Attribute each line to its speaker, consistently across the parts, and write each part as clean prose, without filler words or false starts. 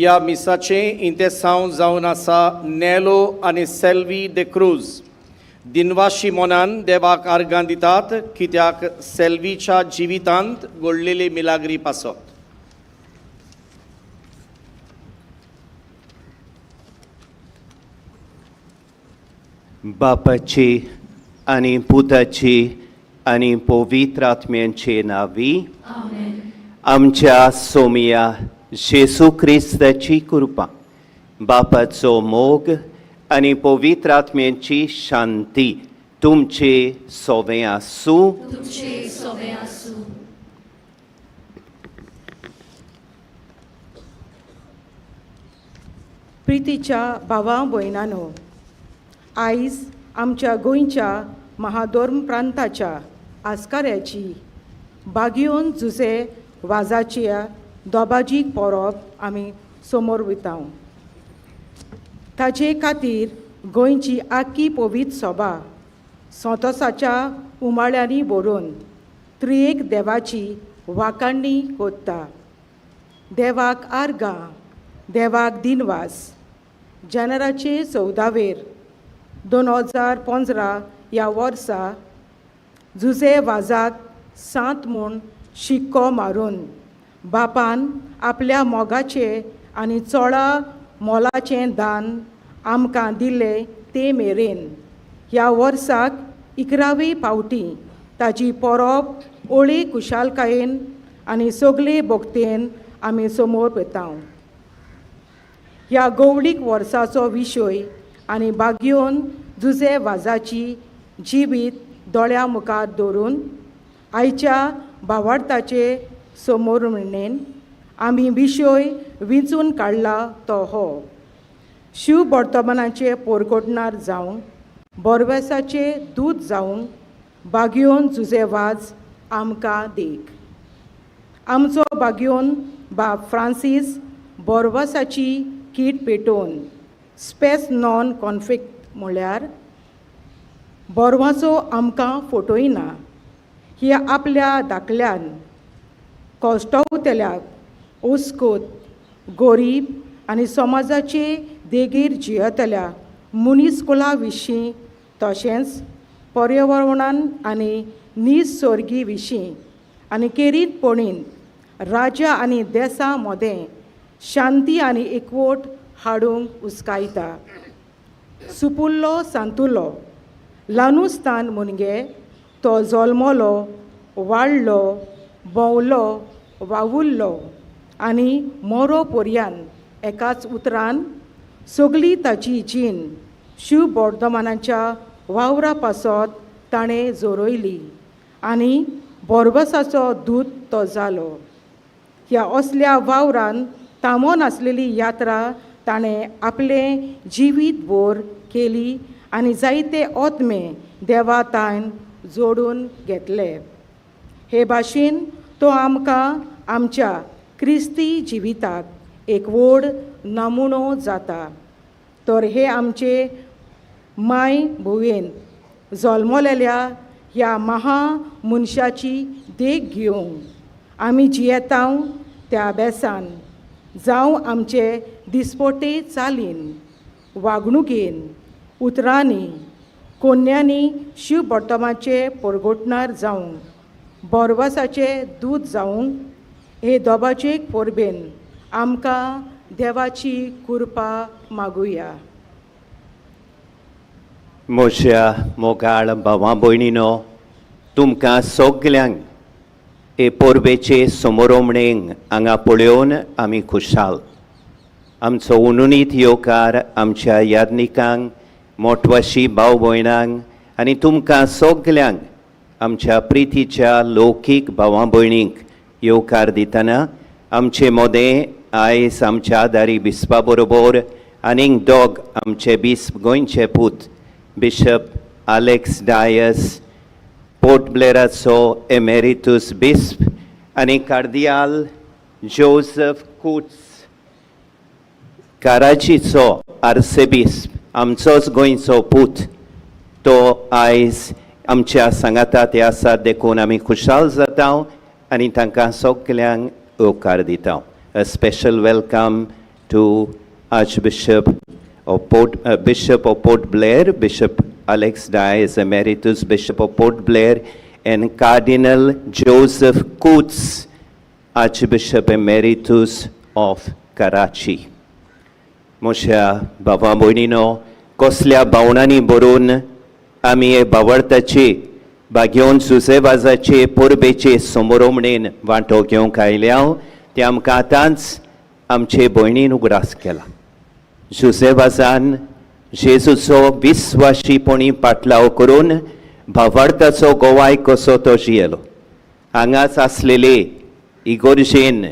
Speaker 1: ह्या मिसाचें इंतेसांव जावन आसा नेलो आनी सेल्वी दे क्रूज दिनवाशी मोनान देवाक आर्गां दितात कित्याक सेल्वीच्या जिवितांत घडलेली मिलाग्री पासत.
Speaker 2: बापाची आनी पुताची आनी पवित्र आत्म्यांचे नांवी आमच्या सोमिया जेजू क्रिस्ताची कृपा, बापाचो मोग आनी पवित्र आत्म्यांची शांती तुमचे सोवें आसूं.
Speaker 3: तुमचे सोवें आसूं.
Speaker 4: प्रितीच्या भावा भयणानो, आयज आमच्या गोंयच्या महाधोर्म प्रांताच्या आस्काऱ्याची बागियोन जुजे वाजाच्या दोबाजीक पोरोब आमी समोर वयता. ताजे खातीर गोंयची आख्खी पवित्र सोबा संतोसाच्या उमाळ्यांनी भरून त्रिएक देवाची वाखाणणी कोत्ता. देवाक आर्गां, देवाक दिनवास. जानेराचे 14वेर 2015 ह्या वर्सा जुजे वाजाक सांत म्हूण शिक्को मारून बापान आपल्या मोगाचे आनी चोडा मोलाचें दान आमकां दिलें ते मेरेन ह्या वर्साक 11वे पावटी ताजी पोरोब ओळी खुशालकायेन आनी सगळे भोक्तेन आमी समोर वता. ह्या गौडीक वर्साचो विशय आनी बागयोन जुजे वाजाची जिवीत दोळ्या मुखार दवरून आयच्या भावार्थाचे समोर म्हणणेन आमी विशय विंचून काडला तो हो शिव वर्तमानाचे पोरकोटणार जावं बोरवेसाचे दूत जावं बागयोन जुजे वाज आमकां देख. आमचो बागयोन बाब फ्रांसीस बोरवासाची कीट पेटोवन स्पेस नॉन कॉन्फ्लिक्ट म्हळ्यार बोरवाचो आमकां फोटोय ना ही आपल्या दाखल्यान कोश्टवतल्याक ओस्कोत गोरीब आनी समाजाचे देगेर जियेतल्या मनीसकुला विशीं तशेंच पर्यावरणान आनी निसर्गी विशीं आनी खेरीतपणीन राज्या आनी देसां मदें शांती आनी एकवट हाडूंक उस्कायता. सुपुल्लो सांतुलो ल्हानुस्तान मुनगे तो जल्मलो, वाडलो, भोंवलो, वावुरलो आनी मोरो पोरयान एकाच उतरान सगली ताची जीण शिव बोर्दमानाच्या वावरा पासत ताणें जोरयली आनी बोरबसाचो दूत तो जालो. ह्या असल्या वावरान तामो नासलेली यात्रा ताणें आपलें जिवीत भोर केली आनी जायते ओत्मे देवा तान जोडून घेतले. हे भाशेन तो आमकां आमच्या क्रिस्ती जिविताक एक व्हड नमुनो जाता. तर हे आमचे माय भुंयेन जल्मलेल्या ह्या महा मनशाची देख घेवंक आमी जियेता त्या बेसान जावं आमचे दिसपोटे चालीन, वागणुकेन, उतरांनी, कोन्यांनी शिव वर्तमाचे पोरगोटणार जावंक बोरवासाचे दूत जावंक हे दोबाचे पोरबेन आमकां देवाची कृपा मागुया.
Speaker 2: म्हज्या मोगाळ भावा भयणीनो, तुमकां सगल्यांक हे परबेचे समोरोमणेक हांगा पळोवन आमी खुशाल. आमचो उनुनीत येवकार आमच्या यादनिकांक, मोटवाशी भाव भयणांक आनी तुमकां सगल्यांक आमच्या प्रितीच्या लौकीक भावा भयणींक येवकार दितना आमचे मोदें आयज आमच्या आदारी बिस्पा बरोबर आनीक दोग आमचे बिस्प, गोंयचे पूत, बिशप आलेक्स डायस, पोर्ट ब्लेराचो एमेरितूस बिस्प, आनी कार्दियाल जोजफ कुट्स, कराचीचो आर्सेबिस्प, आमचोच गोंयचो पूत, तो आयज आमच्या सांगाता ते आसात. देखून आमी खुशाल जाता आनी तांकां सगल्यांक येवकार दिता. A special welcome to Archbishop of Port, Bishop of Port Blair, Bishop Alex Dias, Emeritus Bishop of Port Blair, and Cardinal Joseph Coutts, Archbishop Emeritus of Karachi. म्हज्या बाबा भयणीनो, कसल्या भावनांनी भरून आमी हे बावडताचे बागेवन सुसेवाजाचे परबेचे समोरोमणेन वांटो घेवंक आयल्या ते आमकां आतांच आमचे भयणीन उगडास केला. जुसेवाजान जेजूचो विस्वाशीपणी पाटलाव करून भावार्थाचो गोवाय कसो तो जियेलो. हांगाच आसलेले इगोर्जेन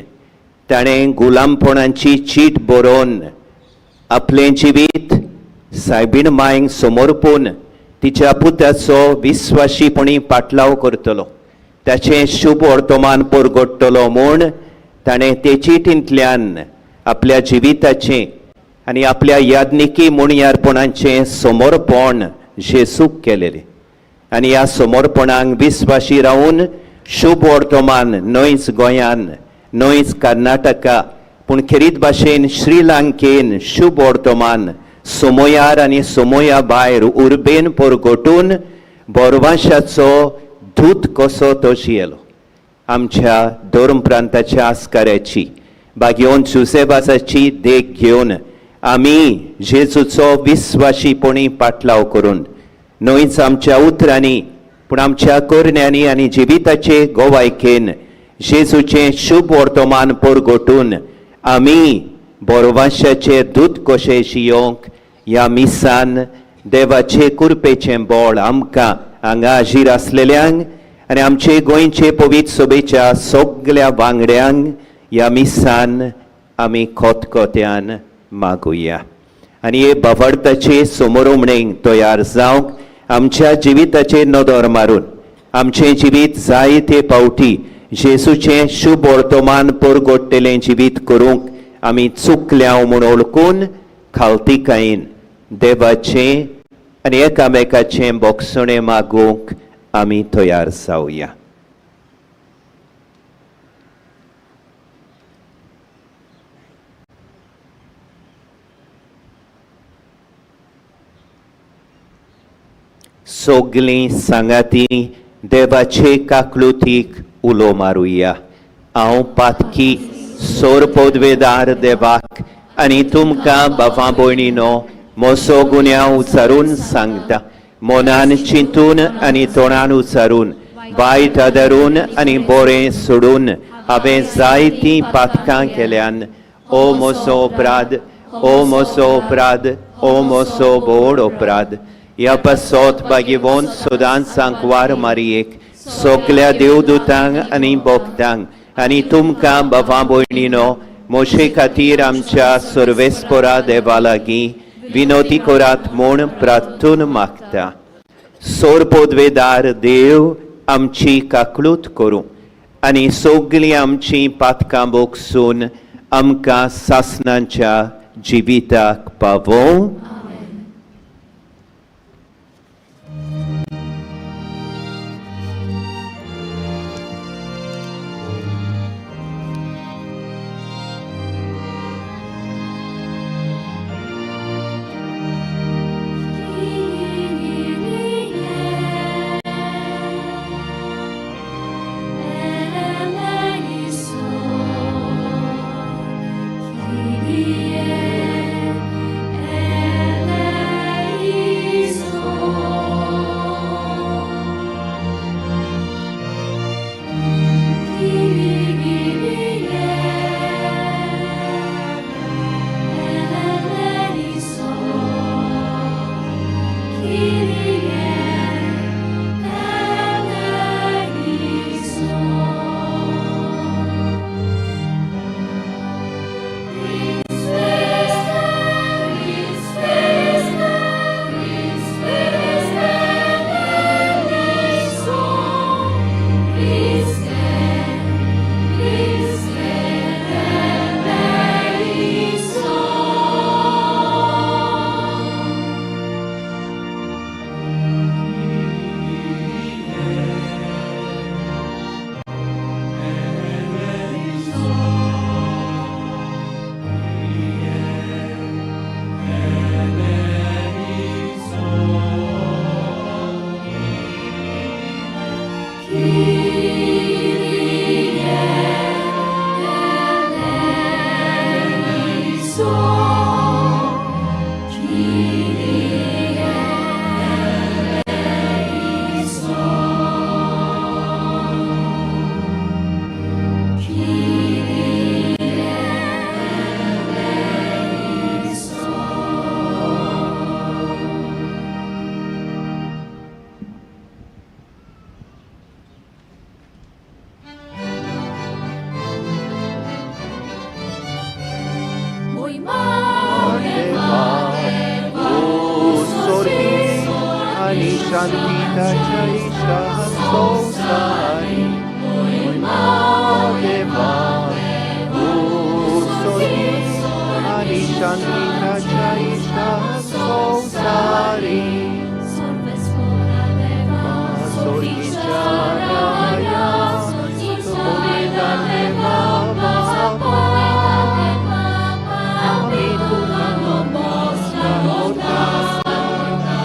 Speaker 2: ताणें गुलामपणाची चीट बरोवन आपलें जिवीत सायबीण मायंक समर्पून तिच्या पुताचो विस्वाशीपणी पाटलाव करतलो. ताचें शुभ वर्तमान परगट्टलो म्हूण ताणें ते चिटींतल्यान आपल्या जिविताचें आनी आपल्या याज्ञिकी मुणयारपणाचें समर्पण जेजूक केलेलें. आनी ह्या समर्पणाक विस्वाशी रावून शुभ वर्तमान न्हयच गोंयान, न्हयच कर्नाटका, पूण खेरीत भाशेन श्रीलंकेन शुभ वर्तमान समयार आनी समया भायर उर्बेन परगटून बोरवाशाचो दूत कसो तो जियेलो. आमच्या धर्म प्रांताच्या आस्काऱ्याची बागेवन जुसेबासाची देख घेवन आमी जेजूचो विस्वाशीपणी पाटलाव करून न्हयच आमच्या उतरांनी पूण आमच्या करण्यांनी आनी जिविताचे गोवायकेन जेजूचें शुभ वर्तमान परगटून आमी बोरवाशाचे दूत कशे शियोंक ह्या मिसान देवाचे कुरपेचें बळ आमकां हांगा हाजीर आसलेल्यांक आनी आमचे गोंयचे पवित्र सभेच्या सगल्या वांगड्यांक ह्या मिसान आमी खोतखोत्यान मागुया. आनी हे बावडताचे समोरुमणेक तयार जावंक आमच्या जिविताचेर नदर मारून आमचें जिवीत जायते पावटी जेजूचें शुभ वर्तमान परगट्टलें जिवीत करूंक आमी चुकल्या म्हूण वळखून खालतिकायेन देवाचें आनी एकामेकाचें बोगसणें मागूंक आमी तयार जावया. सगलीं सांगाती देवाचे काकलुतीक उलो मारुया. हांव पातकी सोर पदवेदार देवाक आनी तुमकां बाबा भयणीनो म्हजो गुन्यांव उचारून सांगता. मनान चिंतून आनी तोंडान उचारून वायट आदारून आनी बरें सोडून हांवें जायतीं पातकां केल्यान. ओ म्हजो अपराध, ओ म्हजो अपराध, ओ म्हजो व्हड अपराध. ह्या पासत बागेवन सदांच सांकवार मारयेक सगल्या देवदूतांक आनी भक्तांक आनी तुमकां बाबा भयणीनो म्हजे खातीर आमच्या सर्वेस्परा देवा लागीं विनोती करात म्हूण प्रार्थून मागता. सोर पदवेदार देव आमची काकळूत करूं आनी सगलीं आमचीं पातकां बोगसून आमकां सासणाच्या जिविताक पावोवं. शांतिताच्या इश्टा संवसारी. शांतिकाच्या इश्टा संवसारी
Speaker 3: सोर्वेस्पोरा देवा
Speaker 2: सोर्गीच्या राया
Speaker 3: सोर्गीच्या देवा बापा आमी तुका नमस्कार करता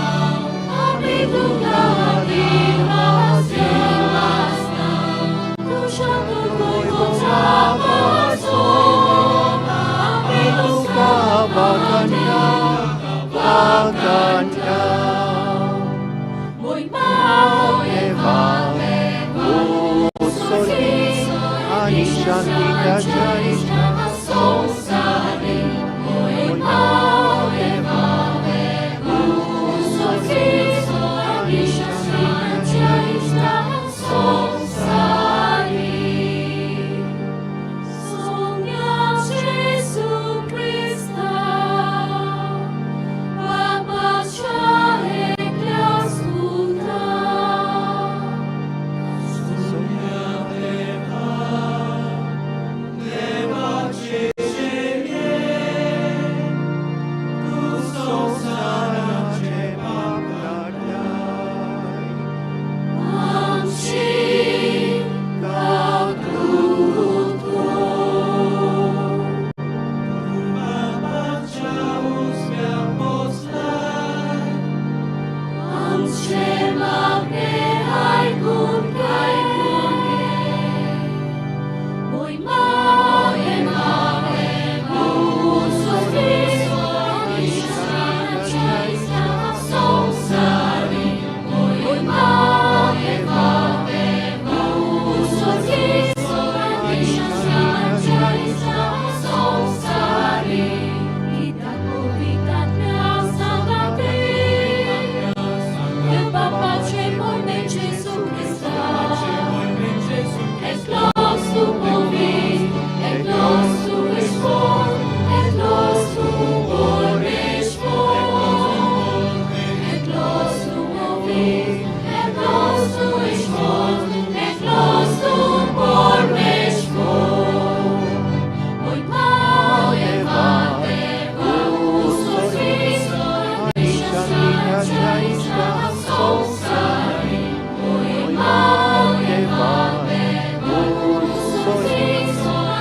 Speaker 3: आमी तुका दिवासी तुज्या तुजो पासो आमी तुका
Speaker 2: वाखाणता वाखाणता
Speaker 3: Muy mau
Speaker 2: देवा ओ सोर्गी आनी शांतिकाच्या इश्टा
Speaker 3: संसारी muy mau Gesù Cristo, Papa c'è che
Speaker 2: संसाराचे पाप काडताय
Speaker 3: Gesù Cristo, et nostrum ovis, et nostrum espor, et nostrum orespor, et nostrum ovis, et nostrum espor, et nostrum orespor. Muy mau
Speaker 2: आनी शांतिकाच्या इश्टा
Speaker 3: संसारी, muy mau
Speaker 2: देवा ओ सोर्गी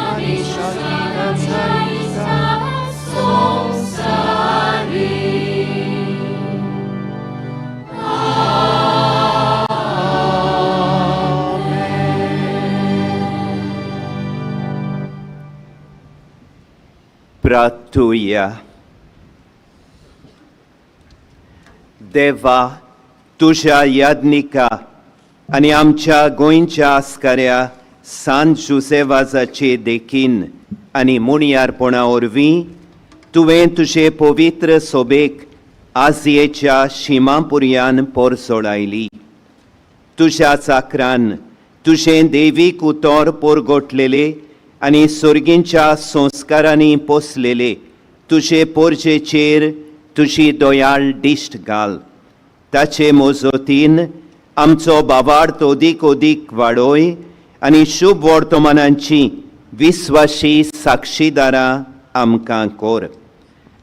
Speaker 2: आनी शांतिकाच्या इश्टा
Speaker 3: संसारी.
Speaker 2: प्रार्थुया. देवा तुज्या याज्ञिका आनी आमच्या गोंयच्या आस्काऱ्या सान जुसेवाजाचे देखीन आनी मुणयारपणा वरवीं तुवें तुजे पवित्र सोबेक आजयेच्या शिमापुरयान पोरसोळायली. तुज्या चाकरान तुजें देवीक उतर पोरगोटलेले आनी सर्गींच्या संस्कारांनी पोसलेले तुजे पोरजेचेर तुजी दयाळ दिश्ट घाल. ताचे मोजोतीन आमचो बाबार्थ अदीक अदीक वाडोय आनी शुभ वर्तमानांची विस्वाशी साक्षीदारां आमकां कोर.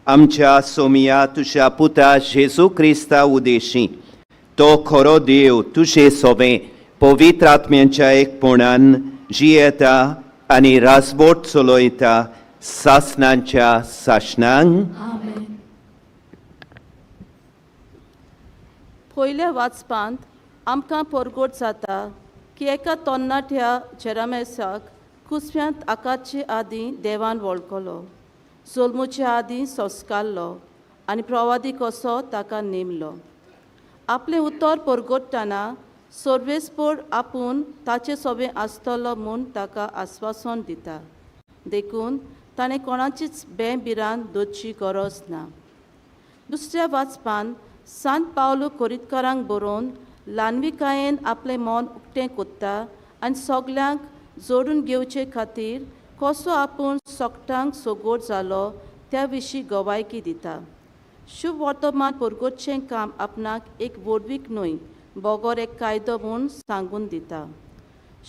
Speaker 2: आमच्या सोमिया तुज्या पुता जेजू क्रिस्ता उदेशी तो खरो देव तुजे सोबें पवित्र आत्म्यांच्या एकपणान जियेता आनी राजबोट चलयता सासनांच्या सासणांक.
Speaker 3: आमेन.
Speaker 5: पयल्या वाचपांत आमकां परगट जाता की एका तरणाट्या जेरामेसाक कुसव्यांत आकाचे आदीं देवान वळखलो, जल्मुचे आदीं संस्कारलो आनी प्रवादी कसो ताका नेमलो. आपलें उतर परगट्टना सर्वेस्पोर आपूण ताचे सोबें आसतलो म्हूण ताका आस्वासन दिता. देखून ताणें कोणाचीच बें भिरांत दवरची गरज ना. दुसऱ्या वाचपान सांत पावलू कोरितकारांक बरोवन ल्हानविकायेन आपलें मन उक्तें कोत्ता आनी सगल्यांक जोडून घेवचे खातीर कसो आपूण सोकटांक सोगोट जालो त्या विशीं गवायकी दिता. शुभ वर्तमान परगटचें काम आपणाक एक व्हडवीक न्हय बगर एक कायदो म्हूण सांगून दिता.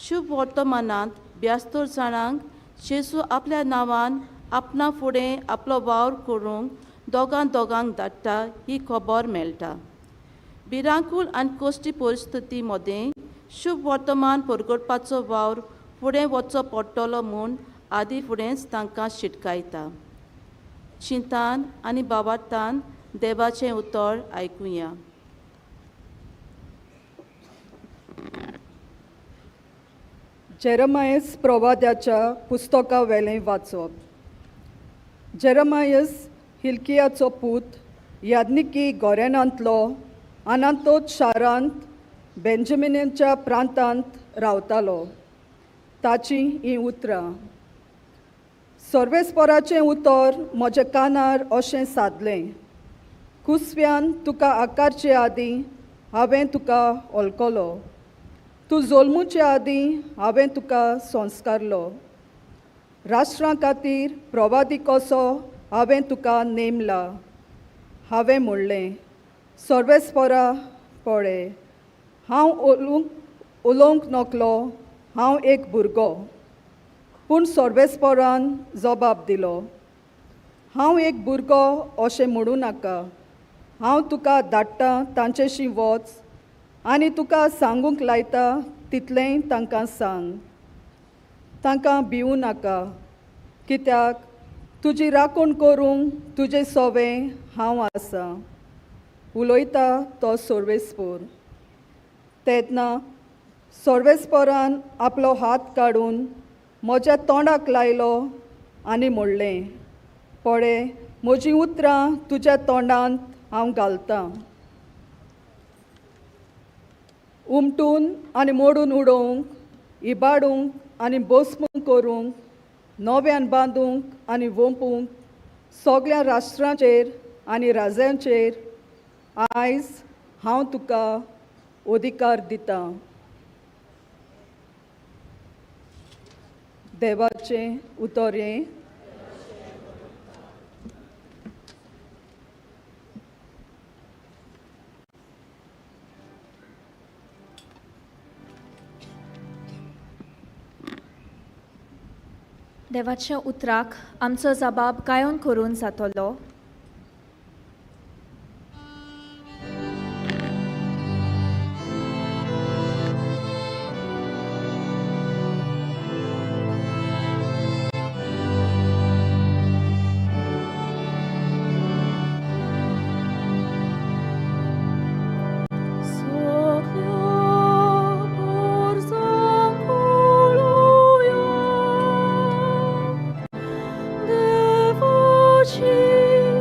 Speaker 5: शुभ वर्तमानांत ब्यास्तर जाणांक जेजू आपल्या नांवान आपणा फुडें आपलो वावर करूंक दोगां दोगांक धाडटा ही खबर मेळटा. भिरांकूळ आनी कश्टी परिस्थिती मदें शुभ वर्तमान परगटपाचो वावर फुडें वचचो पडटलो म्हूण आदी फुडेंच तांकां शिटकायता. चिंतान आनी बाबातान देवाचें उतर आयकुया.
Speaker 6: जेरमायस प्रवाद्याच्या पुस्तका वेलें वाचप. जेरमायस हिल्कियाचो पूत याज्ञिकी गोरेनांतलो अनातोत शारांत बेंजमिनाच्या प्रांतांत रावतालो. ताचीं हीं उतरां. सर्वेस्पराचें उतर म्हज्या कानार अशें सादलें, कुसव्यान तुका आकारचे आदीं हांवें तुका वळखलो, तूं जल्मुचे आदीं हांवें तुका संस्कारलो, राष्ट्रां खातीर प्रवादी कसो हांवें तुका नेमला. हांवें म्हणलें, सर्वेस्परा पळय, हांव उलोवंक नकलो, हांव एक भुरगो. पूण सर्वेस्परान जबाब दिलो, हांव एक भुरगो अशें म्हणूं नाका, हांव तुका धाडटा तांचेशी वच आनी तुका सांगूंक लायता तितलेंय तांकां सांग. तांकां भिवूं नाका, कित्याक तुजी राखण करूंक तुजें सोवें हांव आसा, उलयता तो सर्वेस्पोर. तेन्ना सर्वेस्परान आपलो हात काडून म्हज्या तोंडाक लायलो आनी म्हणलें, पळय म्हजीं उतरां तुज्या तोंडांत हांव घालतां. उमटून आनी मोडून उडोवंक, इबाडूंक आनी बोस्म करूंक, नव्यान बांदूंक आनी वोंपूंक, सगळ्या राष्ट्रांचेर आनी राजांचेर आयज हांव तुका अधिकार दितां. देवाचें उतर हें.
Speaker 7: देवाच्या उतराक आमचो जबाब गायन करून जातलो.
Speaker 3: Voci.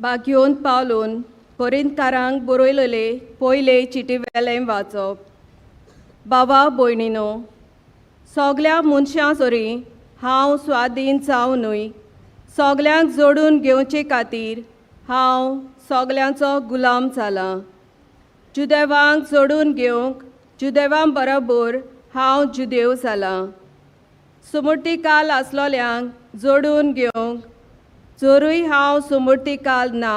Speaker 5: भाग्योन पावलून कोरिंतकारांक बरयलेले पयले चिटी वेलें वाचप. बाबा भयणीनो, सगल्या मनशां सरी हांव स्वादीन जावनूय सगल्यांक जोडून घेवचे खातीर हांव सगल्यांचो गुलाम जालां. जुदेवांक जोडून घेवंक जुदेवां बरोबर हांव जुदेव जालां. सुमुर्तीकाल आसलोल्यांक जोडून घेवंक जरूय हांव सुमुर्तीकाल ना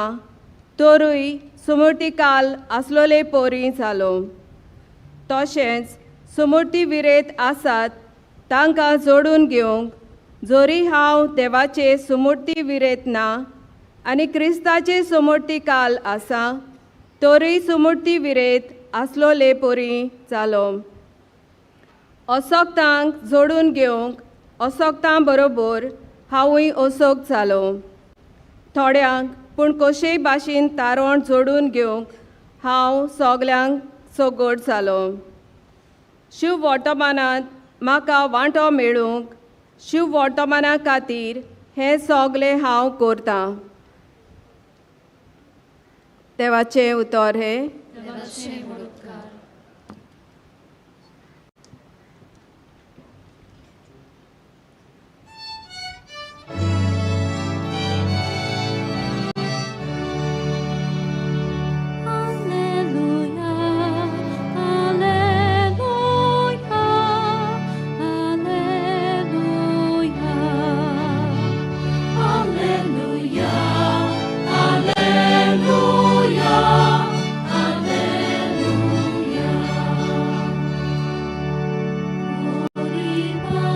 Speaker 5: तरूय सुमुर्तीकाल आसलोले पोरी जालो. तशेंच सुमुर्ती विरेत आसात तांकां जोडून घेवंक जरी हांव देवाचे सुमुर्ती विरेत ना आनी क्रिस्ताचे सुमुर्तीकाल आसा तरूय सुमुर्ती विरेत आसलोले पोरी जालो. असक्तांक जोडून घेवंक असक्तां बरोबर हांवूय असोक जालो. थोड्यांक पूण कशेय भाशेन तारण जोडून घेवंक हांव सगल्यांक सगट जालो. शिव वर्तमानांत म्हाका वांटो मेळूंक शिव वर्तमाना खातीर हें सगलें हांव करतां. देवाचें उतर हें.
Speaker 3: Alleluia, Alleluia, Alleluia, Alleluia, Alleluia, Alleluia. Puripa,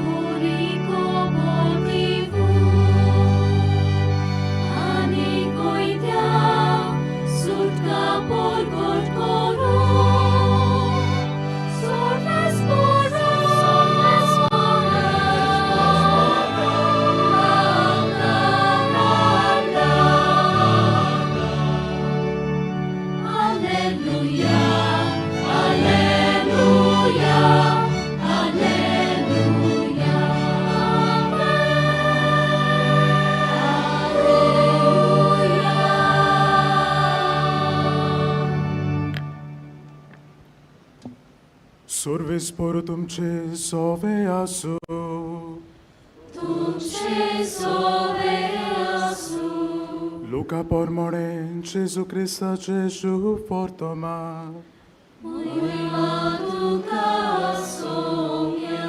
Speaker 3: purico motivu, Amicoitea, sutca porgot coro, sorves poro, sorves poro, la la la. Alleluia, Alleluia, Alleluia, Alleluia.
Speaker 8: सुर्वेस पोरू तुमचे सोवे आसूं.
Speaker 3: तुमचे सोवे आसूं.
Speaker 8: लुका पोरमोणे जेजू क्रिस्ताचे शुभ वर्तमान.
Speaker 3: मोहिमा तुका सोम्या.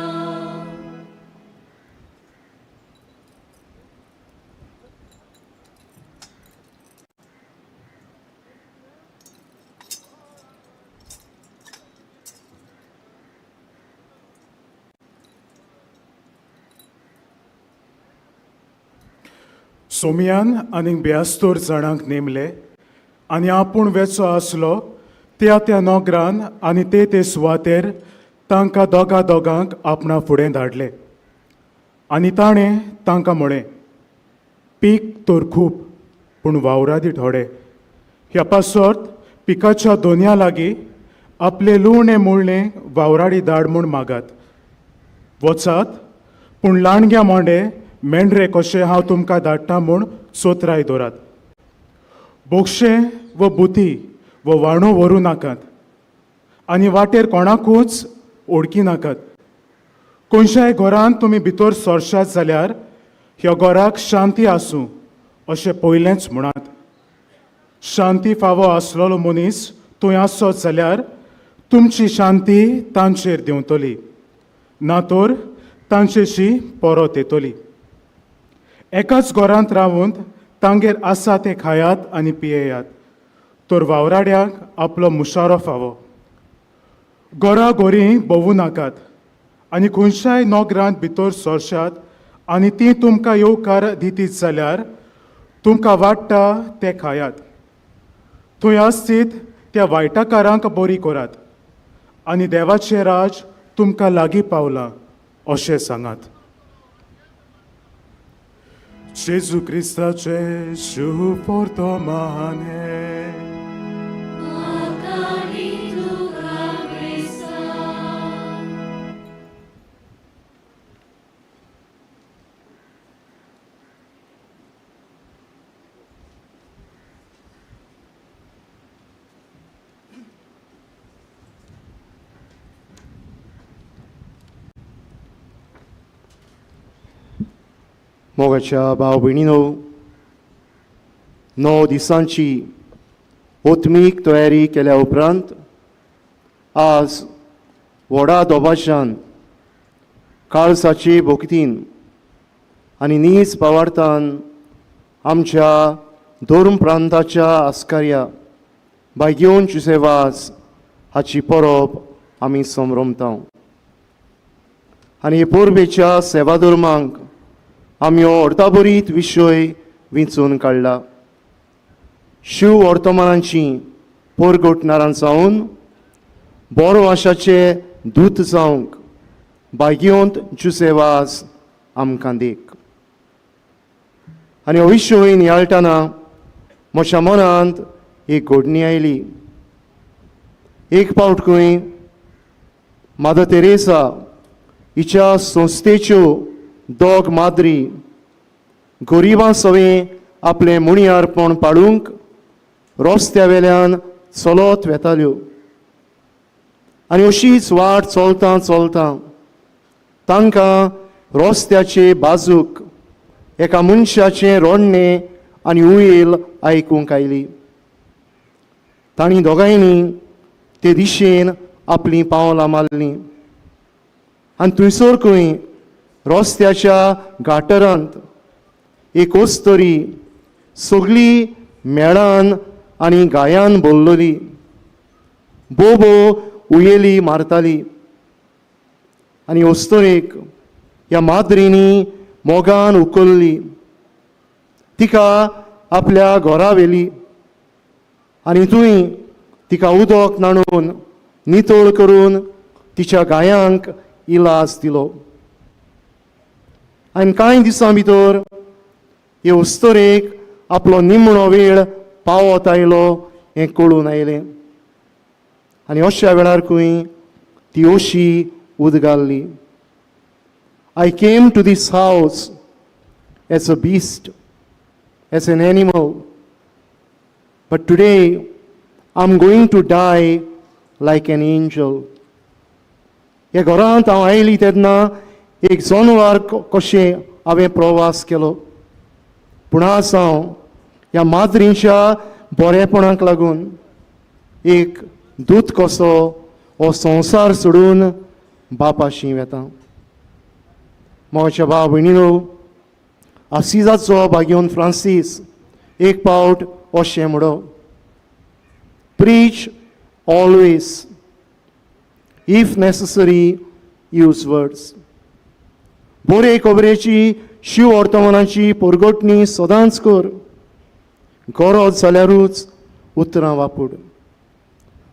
Speaker 8: सोमयान आनीक ब्यास्तोर जाणांक नेमले आनी आपूण वेचो आसलो त्या त्या नोगरान आनी ते ते सुवातेर तांकां दोगा दोगांक आपणा फुडें धाडले. आनी ताणें तांकां म्हळें, पीक तर खूब पूण वावरादी थोडे. ह्या पासत पिकाच्या दोनया लागीं आपले लुवणें मुळणें वावराडी धाड म्हूण मागात. वचात पूण लांडग्या मोंडे मेंढरे कशें हांव तुमकां धाडटा म्हूण सोत्राय दवरात. बोगशें व बुती व वाणो व्हरूं नाकात आनी वाटेर कोणाकूच ओडकी नाकात. खंयच्याय घरांत तुमी भितर सरशात जाल्यार ह्या घराक शांती आसूं अशें पयलेंच म्हणात. शांती फावो आसलेलो मनीस थंय आसत जाल्यार तुमची शांती तांचेर देंवतली, ना तर तांचेशी परत येतली. एकाच घरांत रावून तांगेर आसा तें खायात आनी पियेयात, तर वावराड्यांक आपलो मुशारो फावो. घरा घोरी भोंवूं नाकात आनी खंयच्याय नोगरांत भितर सरशात आनी ती तुमकां येवकार दितीत जाल्यार तुमकां वाडटा तें खायात. थंय आसतीत त्या वायटाकारांक बरी करात आनी देवाचें राज तुमकां लागीं पावलां अशें सांगात. जेजू क्रिस्ताचें शुभ वर्तमान हें.
Speaker 3: आकारी तुका क्रिस्ता.
Speaker 9: मोगाच्या भाव भयणीनो, 9 दिसांची ओत्मीक तयारी केल्या उपरांत आज व्हडा दोबाशान, काळसाचे भोक्तीन आनी नीज पावार्थान आमच्या धर्म प्रांताच्या आस्कार्या बायगेवन जुसेवास हाची परब आमी संभ्रमता आनी हे परबेच्या सेवाधर्मांक आमी हो अर्थाभरीत विशय विंचून काडला, शिव वर्तमानांची परगटणारां जावन बरो आशाचे दूत जावंक भाग्योंत जुसेवास आमकां देख. आनी हो विशय नियाळटना म्हज्या मनांत एक घडणी आयली. एक पावट खंय मादर तेरेसा हिच्या संस्थेच्यो दोग माद्री गरिबां सवें आपलें मुणयारपण पाडूंक रस्त्या वेल्यान चलत वेताल्यो आनी अशीच वाट चलता चलता तांकां रस्त्याचे बाजूक एका मनशाचें रडणें आनी उयल आयकूंक आयली. तांणी दोगांयनी ते दिशेन आपलीं पावलां मारलीं आनी थंयसर खंय रस्त्याच्या गाटरांत एक अस्तरी सगळी मेळान आनी गायान भरलेली बोबो उयेली मारताली आनी अस्तरेक ह्या माद्रींनी मोगान उखल्ली, तिका आपल्या घरा व्हेली आनी थंय तिका उदक न्हाणून नितळ करून तिच्या गायांक इलाज दिलो. आनी कांय दिसां भितर हे अस्तरेक आपलो निमणो वेळ पावत आयलो हें कळून आयलें आनी अश्या वेळार खंय ती अशी उदगारली, "I came to this house as a beast, as an animal, but today I am going to die like an angel." ह्या घरांत हांव आयली तेन्ना एक जनवार कशें हांवें प्रवास केलो, पूण आज हांव ह्या माद्रींच्या बरेपणाक लागून एक दूत कसो हो संवसार सोडून बापाशी वेता. म्हज्या भाव भयणीनो, आसिजाचो भाग्योन फ्रांसीस एक पावट अशें म्हणो, "Preach always, if necessary use words." बरे खबरेची शिव वर्तमानाची परगटणी सदांच कर, गरज जाल्यारूच उतरां वापर.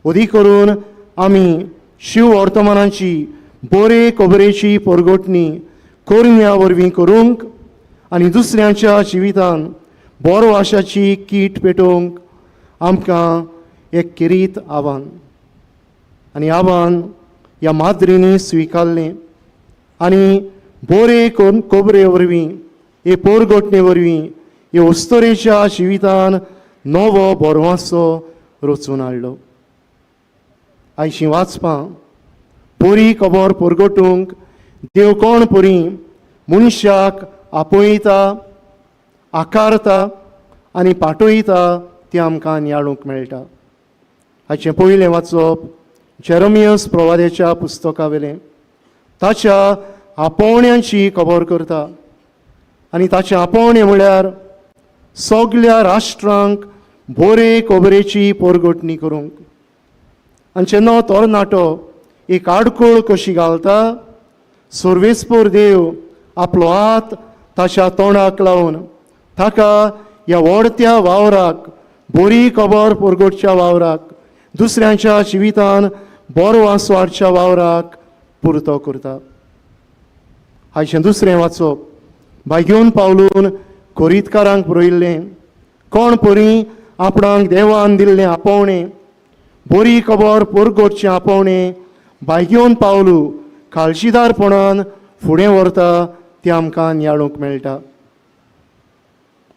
Speaker 9: अदीक करून आमी शिव वर्तमानाची बरे खबरेची परगटणी करण्या वरवीं करूंक आनी दुसऱ्यांच्या जिवितान बरो आशाची कीट पेटोवंक आमकां एक खेरीत आव्हान आनी आव्हान ह्या माद्रींनी स्विकारलें आनी बरे खबरे वरवीं, हे पोरगटणे वरवीं हे अस्तरेच्या जिवितान नवो बरवासो रचून हाडलो. आयशीं वाचपां बरी खबर परगटूंक देव कोण परी मनशाक आपयता, आकारता आनी पाठयता तें आमकां नियाळूंक मेळटा. हाचें पयलें वाचप जेरमियस प्रवाद्याच्या पुस्तका वेलें ताच्या आपोवण्यांची खबर करता आनी ताचें आपोवणें म्हळ्यार सगल्या राष्ट्रांक बरे खबरेची परगटणी करूंक. आनी जेन्ना तरणाटो एक आडखळ कशी घालता, सर्वेस्पोर देव आपलो हात ताच्या तोंडाक लावन ताका ह्या व्हडत्या वावराक, बरी खबर परगटच्या वावराक, दुसऱ्यांच्या जिवितान बरो वासो हाडच्या वावराक पुरतो करता. हाचें दुसरें वाचप भाग्योन पावलून कोरीतकारांक बरयल्लें, कोण परी आपणाक देवान दिल्लें आपोवणें, बरी खबर परगटचें आपोवणें भाग्योन पावलू काळजीदारपणान फुडें व्हरता तें आमकां नियाळूंक मेळटा.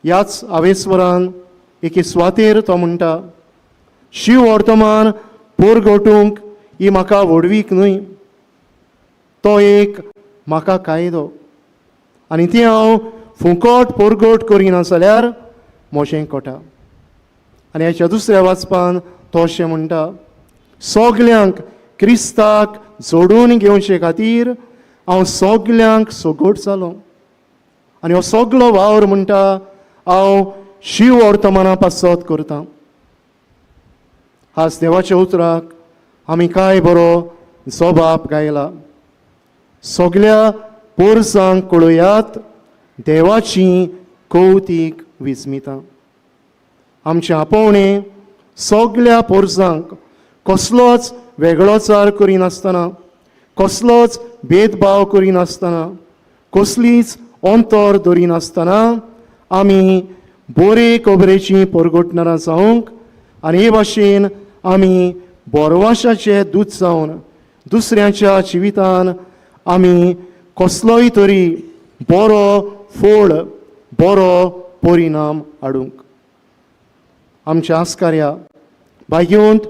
Speaker 9: ह्याच आवेस्वरान एके सुवातेर तो म्हणटा, शिव वर्तमान परगटूंक ही म्हाका व्हडवीक न्हय, तो एक म्हाका कायदो आनी तें हांव फुकट परगट करिना जाल्यार म्हजें कोटा. आनी ह्याच्या दुसऱ्या वाचपान तो अशें म्हणटा, सगल्यांक क्रिस्ताक जोडून घेवचे खातीर हांव सगल्यांक सगट जालो. आनी हो सगलो वावर म्हणटा हांव शिव वर्तमाना पासत करतां. आज देवाच्या उतराक आमी काय बरो जबाब गायला. सगल्या पोरसांक कळयात देवाची कवतीक विस्मितां. आमचें आपोवणें सगल्या पोरसांक कसलोच वेगळोचार करिनासतना, कसलोच भेदभाव करिनासतना, कसलीच अंतर दरिनासतना आमी बरे खबरेची परगटणारां जावंक आनी हे भाशेन आमी बोरवाशाचे दूत जावन दुसऱ्यांच्या जिवितान आमी कसलोय तरी बरो फोळ, बरो परिणाम हाडूंक. आमच्या आस्कार्या भाग्यवंत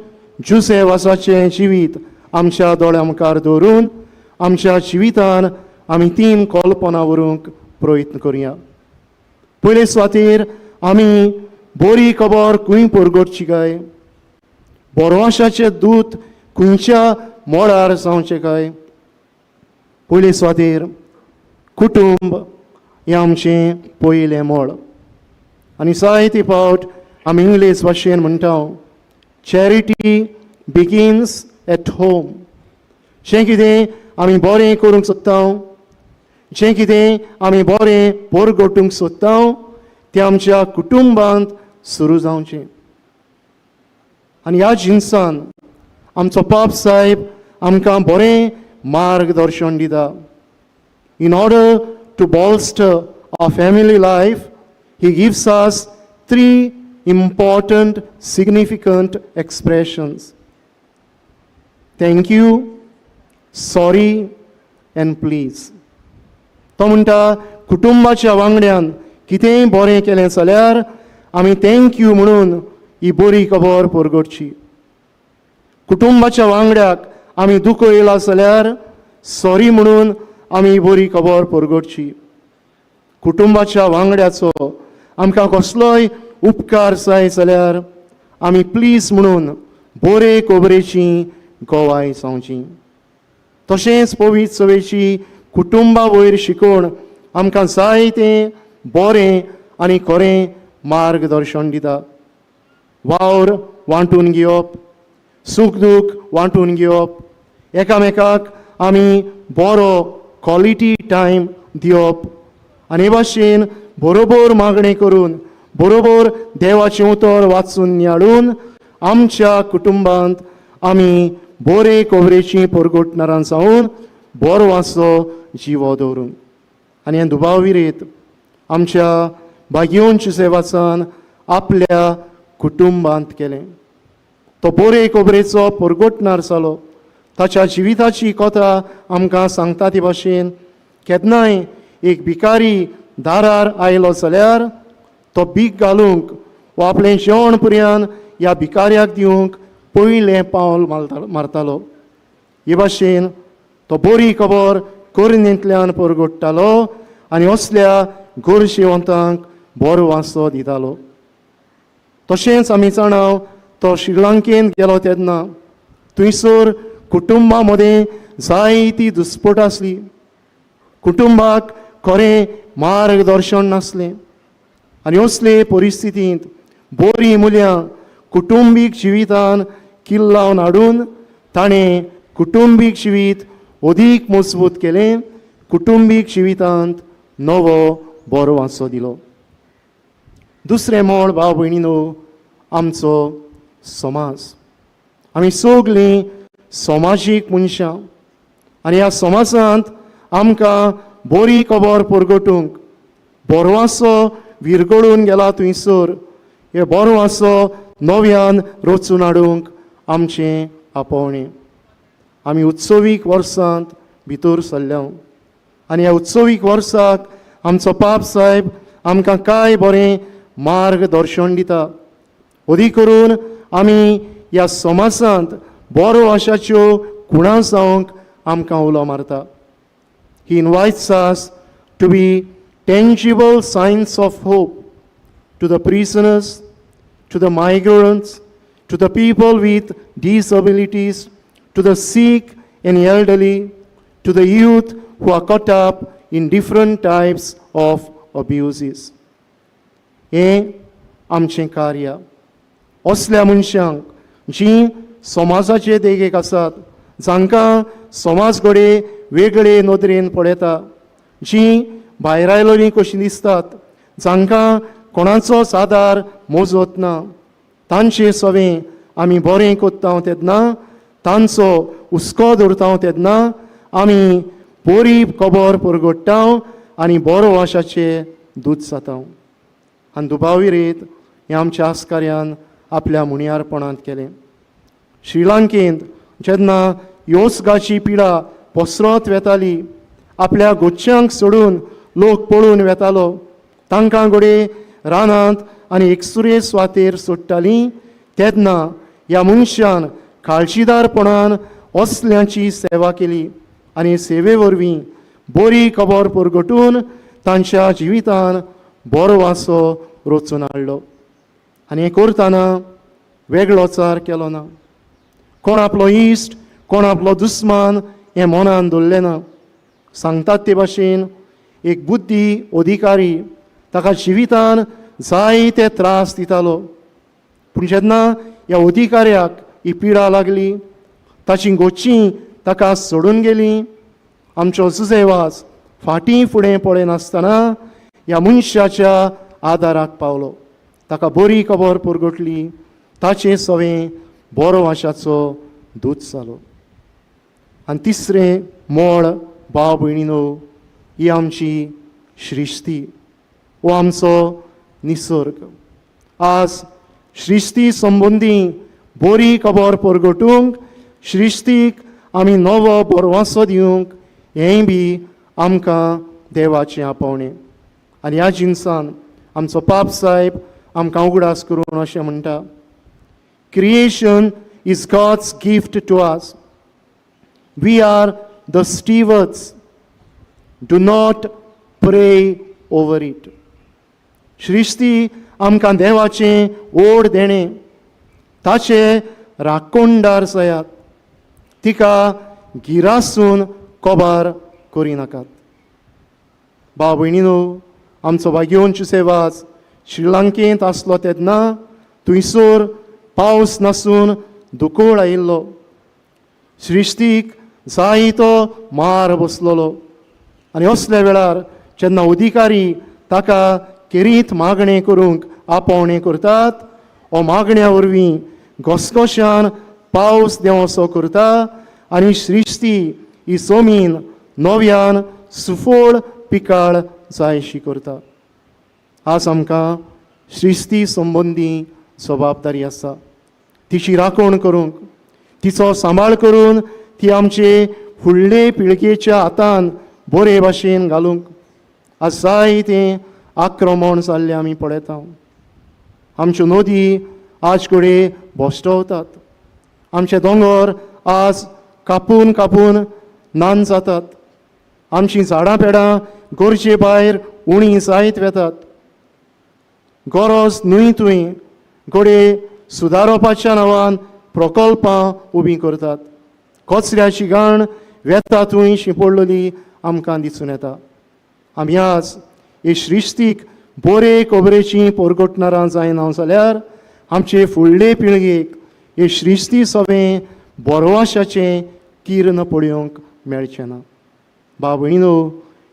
Speaker 9: जुसे वासाचें जिवीत आमच्या दोळ्या मुखार दवरून आमच्या जिवितान आमी तीन कल्पना व्हरूंक प्रयत्न करुया. पयले सुवातेर आमी बरी खबर खंय परगटची काय, बोरवाशाचें दूत खंयच्या मळार जावचें काय? पयले सुवातेर कुटुंब हें आमचें पयलें मळ. आनी जायते फावट आमी इंग्लीश भाशेन म्हणटा, चॅरिटी बिगीन्स एट होम. जें कितें आमी बरें करूंक सोदता, जें कितें आमी बरें परगटूंक सोदता, तें आमच्या कुटुंबांत सुरू जावचें. आनी ह्या जिनसान आमचो पाप साहेब आमकां बरें मार्गदर्शन दिता. In order to bolster our family life, he gives us three important, significant expressions: thank you, sorry, and please. तो म्हणटा, कुटुंबाच्या वांगड्यान कितेंय बरें केलें जाल्यार आमी thank you म्हणून ही बरी खबर परगटची. कुटुंबाच्या वांगड्याक आमी दुखयला जाल्यार सॉरी म्हणून आमी बरी खबर परगटची. कुटुंबाच्या वांगड्याचो आमकां कसलोय उपकार जाय जाल्यार आमी प्लीज म्हणून बरे खबरेची गवाय जावची. तशेंच पवित्र सभेची कुटुंबा वयर शिकोवण आमकां जायतें बरें आनी खरें मार्गदर्शन दिता. वावर वांटून घेवप, सूख दूख वांटून घेवप, एकामेकाक आमी बरो क्वॉलिटी टायम दिवप आनी हे भाशेन बरोबर मागणें करून, बरोबर देवाचें उतर वाचून नियाळून आमच्या कुटुंबांत आमी बरे खबरेची परगटणारां जावन बरो वाचो जिवो दवरून. आनी हें दुबाव विरेत आमच्या भाग्योंच सेवासान आपल्या कुटुंबांत केलें. तो बरे खबरेचो परगटणार जालो. ताच्या जिविताची कथा आमकां सांगता ती भाशेन, केन्नाय एक भिकारी दारार आयलो जाल्यार तो भीक घालूंक वा आपलें जेवण पर्यान ह्या भिकाऱ्याक दिवंक पयलें पावल मारतालो. हे भाशेन तो बरी खबर करणेंतल्यान परगट्टालो आनी असल्या गोरशेवंतांक बरो वासो दितालो. तशेंच आमी जाणा, तो श्रीलंकेन गेलो तेन्ना थंयसर कुटुंबा मदें जायती दुस्पट आसली. कुटुंबाक खरें मार्गदर्शन नासलें आनी असले परिस्थितींत बरीं मुल्यां कुटुंबीक जिवितान किल्लावन हाडून ताणें कुटुंबीक जिवीत अदीक मजबूत केलें, कुटुंबीक जिवितांत नवो बरो वांसो दिलो. दुसरें मळ, भाव भयणीनो, आमचो समाज. आमी सगलीं समाजीक मनशां आनी ह्या समाजांत आमकां बरी खबर परगटूंक, बरो विरगळून गेला थंयसर हे बरो वासो नव्यान रचून हाडूंक आमचें आपोवणें. आमी उत्सवीक वर्सांत भितर सरल्या आनी ह्या उत्सवीक वर्साक आमचो पाप साहेब आमकां काय बरें मार्गदर्शन दिता. अदीक करून आमी ह्या समाजांत बरो आशाच्यो खुणा जावंक आमकां उलो मारता. He invites us to be tangible signs of hope to the prisoners, to the migrants, to the people with disabilities, to the sick and elderly, to the youth who are caught up in different types of abuses. हें आमचें कार्य. असल्या मनशांक जीं समाजाचे देगेक आसात, जांकां समाज घडये वेगळे नदरेन पळयता, जीं भायर आयलोलीं कशीं दिसतात, जांकां कोणाचोच आदार मोजत ना, तांचे सवें आमी बरें कोत्ता तेन्ना, तांचो हुस्को दवरता तेन्ना आमी बरी खबर परगट्टा आनी बरो वाशाचे दूत जाता. आनी दुबाविरेत हें आमच्या आस्कार्यान आपल्या मुणयारपणांत केलें. श्रीलंकेंत जेन्ना योसगाची पिडा पसरत वेताली, आपल्या गोच्यांक सोडून लोक पळून वेतालो, तांकां घडये रानांत आनी एकसुरे सुवातेर सोडटालीं, तेन्ना ह्या मनशान काळजीदारपणान असल्यांची सेवा केली आनी सेवे वरवीं बरी खबर परगटून तांच्या जिवितान बरो वासो रचून हाडलो. आनी हें करतना वेगळोचार केलो ना. कोण आपलो इश्ट, कोण आपलो दुस्मान हें मनान दवरलें ना. सांगतात ते भाशेन एक बुद्धी अधिकारी ताका जिवितान जायते त्रास दितालो. पूण जेन्ना ह्या अधिकाऱ्याक ही पिडा लागली, ताची गोची ताका सोडून गेली, आमचो जुजेवाज फाटीं फुडें पळयनासतना ह्या मनशाच्या आदाराक पावलो, ताका बरी खबर परगटली, ताचें सवें बरो वाशाचो दूत जालो. आनी तिसरें मोळ, भाव भयणीनो, ही आमची श्रिश्ती, हो आमचो निसर्ग. आज श्रिश्ती संबंदी बरी खबर परगटूंक, श्रिश्तीक आमी नवो बरवासो दिवंक, हेंय बी आमकां देवाचें आपोवणें. आनी ह्या जिनसान आमचो पाप साहेब आमकां उगडास करून अशें म्हणटा, "Creation is God's gift to us. We are the stewards. Do not pray over it." श्रिश्ती आमकां देवाचें ओड देणें, ताचे राखणदार जायात, तिका गिरासून कबार करिनाकात. भाव भयणीनो, आमचो भाग्योंच सेवाज श्रीलंकेंत आसलो तेन्ना थंयसर पावस नासून दुकोळ आयिल्लो. श्रिश्टीक जायतो मार बसलोलो. आनी असल्या वेळार जेन्ना अधिकारी ताका केरीत मागणें करूंक आपोवणें करतात, हो मागण्या वरवीं घसघश्यान पावस देंवसो करता आनी श्रिश्टी ही जमीन नव्यान सुफळ पिकाळ जायशी करता. आज आमकां श्रिश्टी संबंदी जबाबदारी आसा, तिची राखण करूंक, तिचो सांबाळ करून ती आमचे फुडले पिळगेच्या हातान बरे भाशेन घालूंक. आज जायतें आक्रमण जाल्लें आमी पळयता. आमच्यो नदी आज कडेन भश्टवतात, आमचे दोंगर आज कापून कापून नान जातात, आमचीं झाडां पेडां गरजे भायर उणी जायत वेतात. गरज न्हय थंय घडये सुदारोवपाच्या नांवान प्रकल्पां उबीं करतात. कचऱ्याची घाण वेता थंय शिंपडलेली आमकां दिसून येता. आमी आज हे श्रिश्टीक बरे खबरेची परगटणारां जायना जाल्यार आमचे फुडले पिळगेक हे श्रिश्टी सवें बोरवाशाचें किर्ण पळोवंक मेळचें ना. भाव भयणीनो,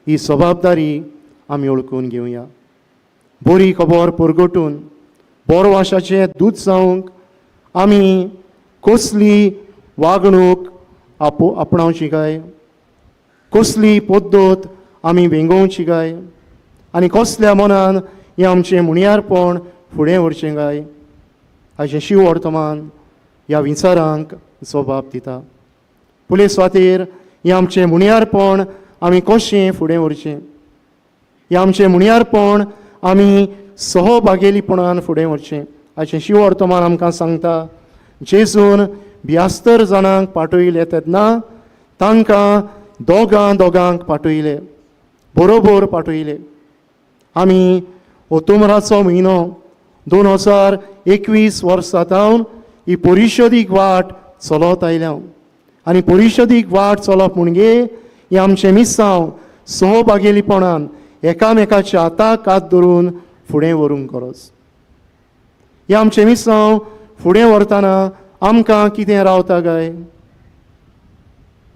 Speaker 9: ही जबाबदारी आमी वळखून घेवया. बरी खबर परगटून बोरवाशाचें दूत जावंक आमी कसली वागणूक आपणावची काय, कसली पद्दत आमी वेंगोवची काय, आनी कसल्या मनान हें आमचें मुणयारपण फुडें व्हरचें काय, हाचें शिव वर्तमान ह्या विचारांक जबाब दिता. पुलीस सुवातेर हें आमचें मुणयारपण आमी कशें फुडें व्हरचें, हें आमचें मुणयारपण आमी सहभागेलीपणान फुडें व्हरचें, हाचें शिव वर्तमान आमकां सांगता. जेजून ब्यास्तर जाणांक पाठयले तेन्ना तांकां दोगां दोगांक पाठयले, बरोबर पाठयले. आमी ओतुमराचो म्हयनो 2021 वर्सा जावन ही परिशदीक वाट चलत आयल्या आनी परिशदीक वाट चलप म्हणजे हें आमचें मिसांव सहभागेलीपणान एकामेकाच्या हाताक हात धरून फुडें व्हरूंक गरज. हें आमचें मिसांव फुडें व्हरतना आमकां कितें रावता काय?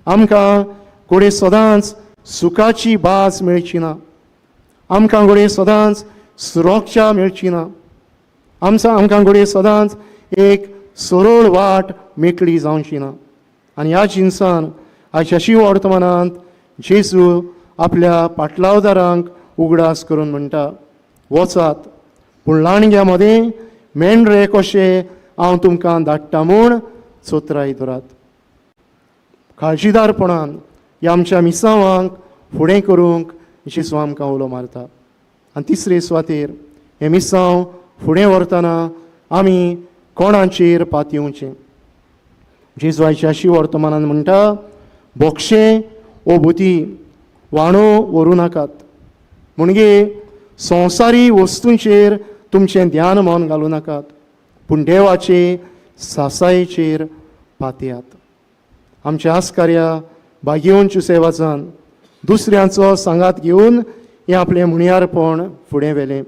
Speaker 9: आमकां घडये सदांच सुखाची भास मेळची ना, आमकां घडये सदांच सुरक्षा मेळची ना, आमकां घडये सदांच एक सरळ वाट मेकळी जावची ना. आनी ह्या जिनसान आयच्या शिव वर्तमानांत जेजू आपल्या पाटलावदारांक उगडास करून म्हणटा, वचात पूण लांडग्या मदें मेंढरे कशे हांव तुमकां धाडटा म्हूण चोत्राय धरात. काळजीदारपणान ह्या आमच्या मिसांवांक फुडें करूंक जेजू आमकां उलो मारता. आनी तिसरे सुवातेर हें मिसांव फुडें व्हरतना आमी कोणाचेर पातयेवचें? जेजू आयच्या शिव वर्तमानान म्हणटा, बोक्षें ओ भुती वाणो व्हरूं नाकात, म्हणजे संवसारी वस्तूंचेर तुमचें ध्यान मन घालूं नाकात, पूण देवाचे सासायेचेर पातयात. आमच्या आस्कार्या भागेवंच सेवाजान दुसऱ्यांचो सांगात घेवन हें आपलें म्हणयारपण फुडें व्हेलें.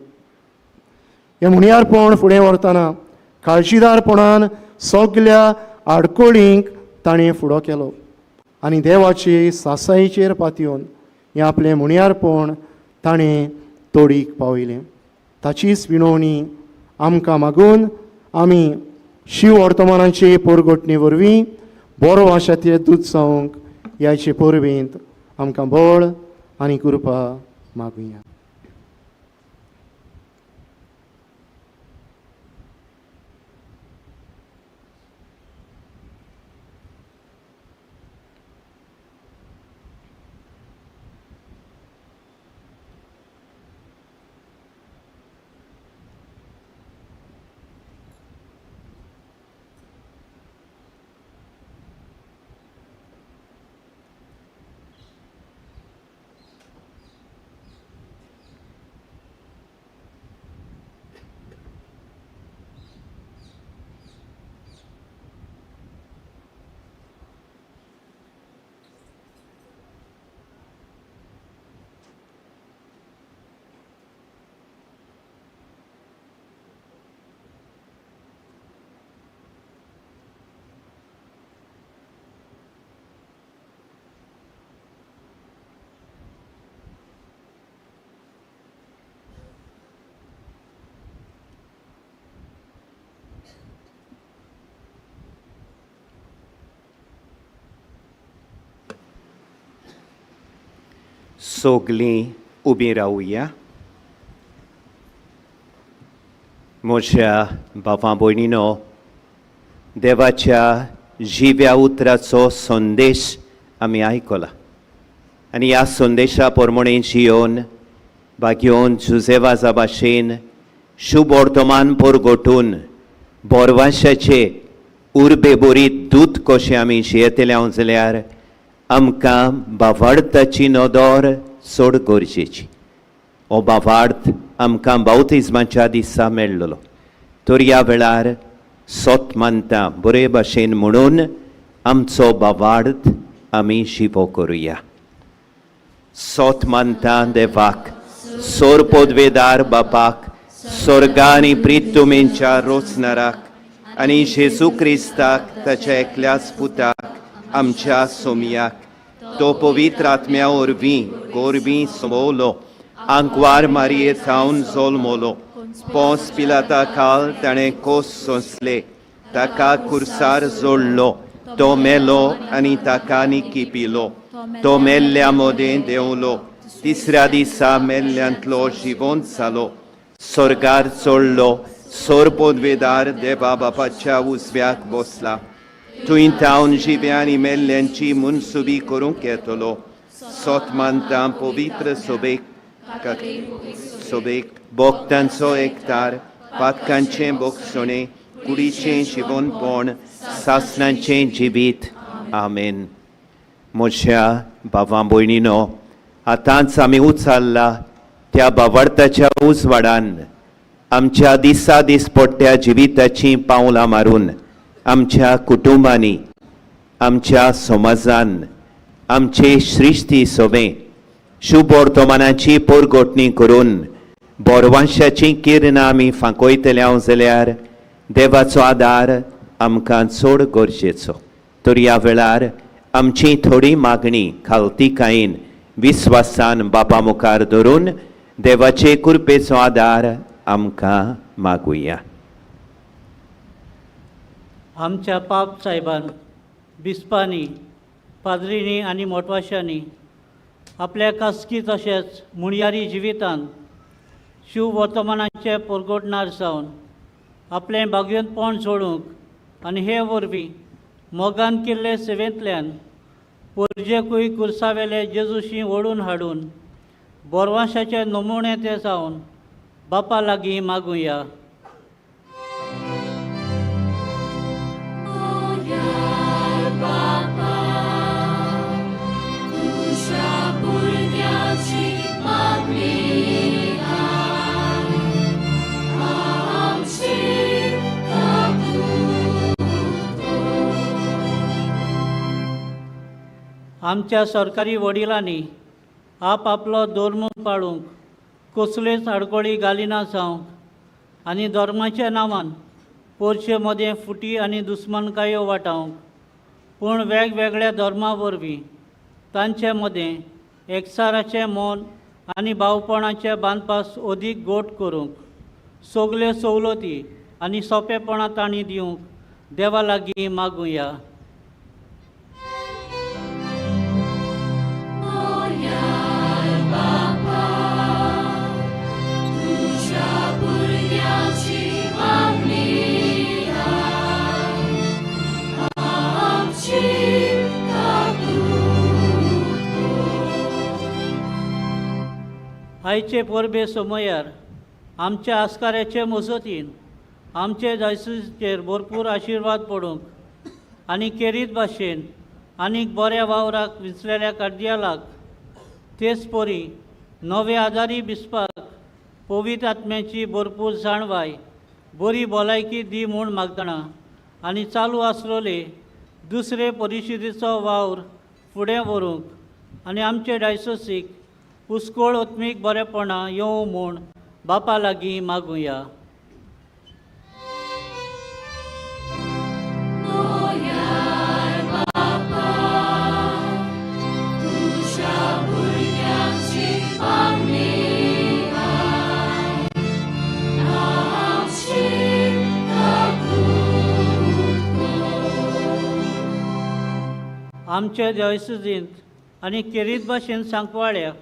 Speaker 9: हें म्हणयारपण फुडें व्हरतना काळजीदारपणान सगल्या आडकोळींक ताणें फुडो केलो आनी देवाचे सासायेचेर पातयेवन हें आपलें म्हणयारपण ताणें तोडीक पावयलें. ताचीच विनवणी आमकां मागून आमी शिव वर्तमानाचे पोरगोटणे वरवीं बरो आशा ते दूद जावंक ह्याचे परबेंत आमकां बळ आनी कृपा मागुया.
Speaker 2: सगलीं उबीं रावया. म्हज्या बाबा भयणीनो, देवाच्या जिव्या उतराचो संदेश आमी आयकला आनी ह्या संदेशा प्रमाणे जियोन भाग्योन जुजेवाजा भाशेन शुभ वर्तमान परगटून बोरवाशाचे उर्बे बोरीत दूत कशें आमी जियेतले जाल्यार आमकां बावार्थाची नदर चड गरजेची. हो बावार्थ आमकां बावतिज्माच्या दिसा मेळ्ळो तर ह्या वेळार सोत मानता बरे भाशेन म्हणून आमचो बावार्थ आमी शिवो करुया. सोत मानता देवाक, सोर पदवेदार बापाक, स्वर्गा आनी प्रितुमेंच्या रोचनाराक आनी जेजू क्रिस्ताक ताच्या एकल्याच पुताक आमच्या सोमयाक, तो पवित्र आत्म्या वरवीं गोरवीं सोंबवलो, आंकवार मारये थावन जल्मलो, पोंस पिलाता खाल ताणें कोस सोंसले, ताका कुर्सार जोडलो, तो मेलो आनी ताका निकी पिलो, तो मेल्ल्या मदें देंवलो, तिसऱ्या दिसा मेल्ल्यांतलो जिवंत जालो, स्वर्गार चडलो, सोर पदवेदार देवा बापाच्या उजव्याक बसला, थंय थावन जिव्या आनी मेल्ल्यांची मुनसुबी करूंक येतलो. सोत मानता पवित्र सोबेक सोबेक भक्तांचो एकतार, पातकांचें बोगसणें, कुडीचें जिवनपण, सासणाचें जिवीत. आमेन. म्हज्या भावां भयणीनो, आतांच आमी उचारला त्या भावार्थाच्या उजवाडान आमच्या दिसा दिसपट्ट्या जिविताचीं पावलां मारून आमच्या कुटुंबांनी, आमच्या समाजान, आमचे सृश्टी सोबें शुभवर्तमानाची पोरगोटणी करून बोरवांशाचीं किरणां आमी फांकयतले हांव जाल्यार देवाचो आदार आमकां चड गरजेचो. तर ह्या वेळार आमची थोडी मागणी खालतीकायेन विस्वासान बापा मुखार धरून देवाचे कृपेचो आदार आमकां मागुया.
Speaker 10: आमच्या पाप साहेबान, बिस्पांनी, पाद्रींनी आनी मोटवाशांनी आपल्या खासगी तशेंच मुणयारी जिवितान शिववर्तमानाचे परगटणार जावन आपलें भाग्यंतपण सोडूंक आनी हे वरवीं मोगान केल्ले सेवेंतल्यान पोरजेकूय कुर्सावेले जेजूशी ओडून हाडून बोरवांशाचे नमुणे ते जावन बापा लागीं मागुया. आमच्या सरकारी वडिलांनी आप आपलो धर्म पाळूंक कसल्योच आडखळी घालिना जावंक आनी धर्माच्या नांवान पोरशे मदें फुटी आनी दुस्मानकायो वाटावंक, पूण वेगवेगळ्या धर्मा वरवीं तांचे मदें एकचाराचें मन आनी भावपणाचें बांदपास अदीक गोट करूंक सगल्यो सवलती आनी सोंपेपणां तांणी दिवंक देवा लागीं मागुया. आयचे परबे समयार आमच्या आस्काराचे मजतीन आमचे जायसीचेर भरपूर आशिर्वाद पडूंक आनी केरीत भाशेन आनीक बऱ्या वावराक विंचलेल्या कार्दियालाक तेच परी नवे आदारी बिस्पाक पवित्र आत्म्याची भरपूर जाणवाय बरी भलायकी दी म्हूण मागतना आनी चालू आसलेले दुसरे परिशदेचो वावर फुडें व्हरूंक आनी आमचे डायसोसीक पुस्कोळ आत्मीक बरेपणां येवं म्हूण बापा लागीं मागुया. आमचे देवसुजींत आनी केरीत भाशेन सांकवाळ्या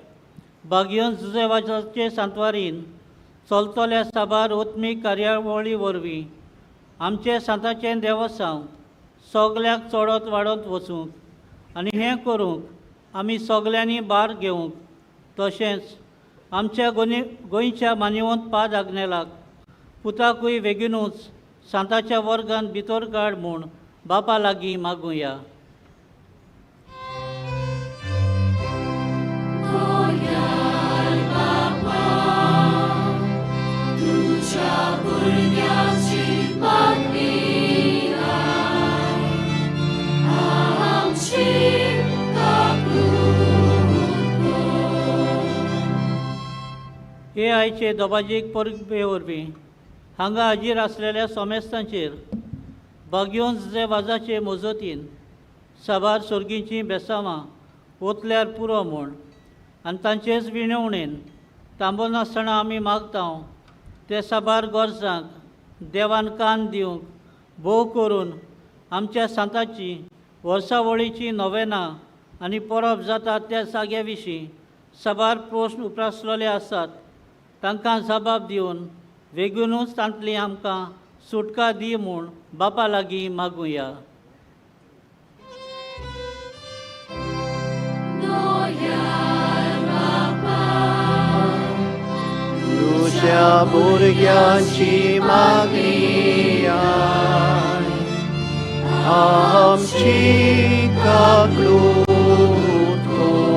Speaker 10: बागयोन जुजेवाजाचे सांतवारीन चलतल्या साबार ओत्मीक कार्यावळी वरवीं आमचे सांताचें देवसांव सगल्याक चडत वाडत वचूंक आनी हें करूंक आमी सगल्यांनी भार घेवंक, तशेंच आमच्या गोंयच्या मान्यवंत पाद आग्नेलाक पुताकूय बेगिनूच सांताच्या वर्गान भितर काड म्हूण बापा लागीं मागुया. हे आयचे दोबाजीक परबे वरवीं हांगा हाजीर आसलेल्या सोमेस्तांचेर बागयोन जे वाजाचे मजतीन साबार सोर्गींचीं बेसांवां ओतल्यार पुरो म्हूण आनी तांचेच विणवणेन तांबनासतना आमी मागता ते साबार गरजांक देवान कान दिवंक भोव करून आमच्या सांताची वर्सावळीची नोवेनां आनी परब जाता त्या जाग्या विशीं साबार प्रस्न उप्रासलेले आसात तांकां जबाब दिवन बेगीनूच तांतली आमकां सुटका दी म्हूण बापा लागीं मागुया.
Speaker 2: तुज्या भुरग्यांची मागणी आमची काकूट कर.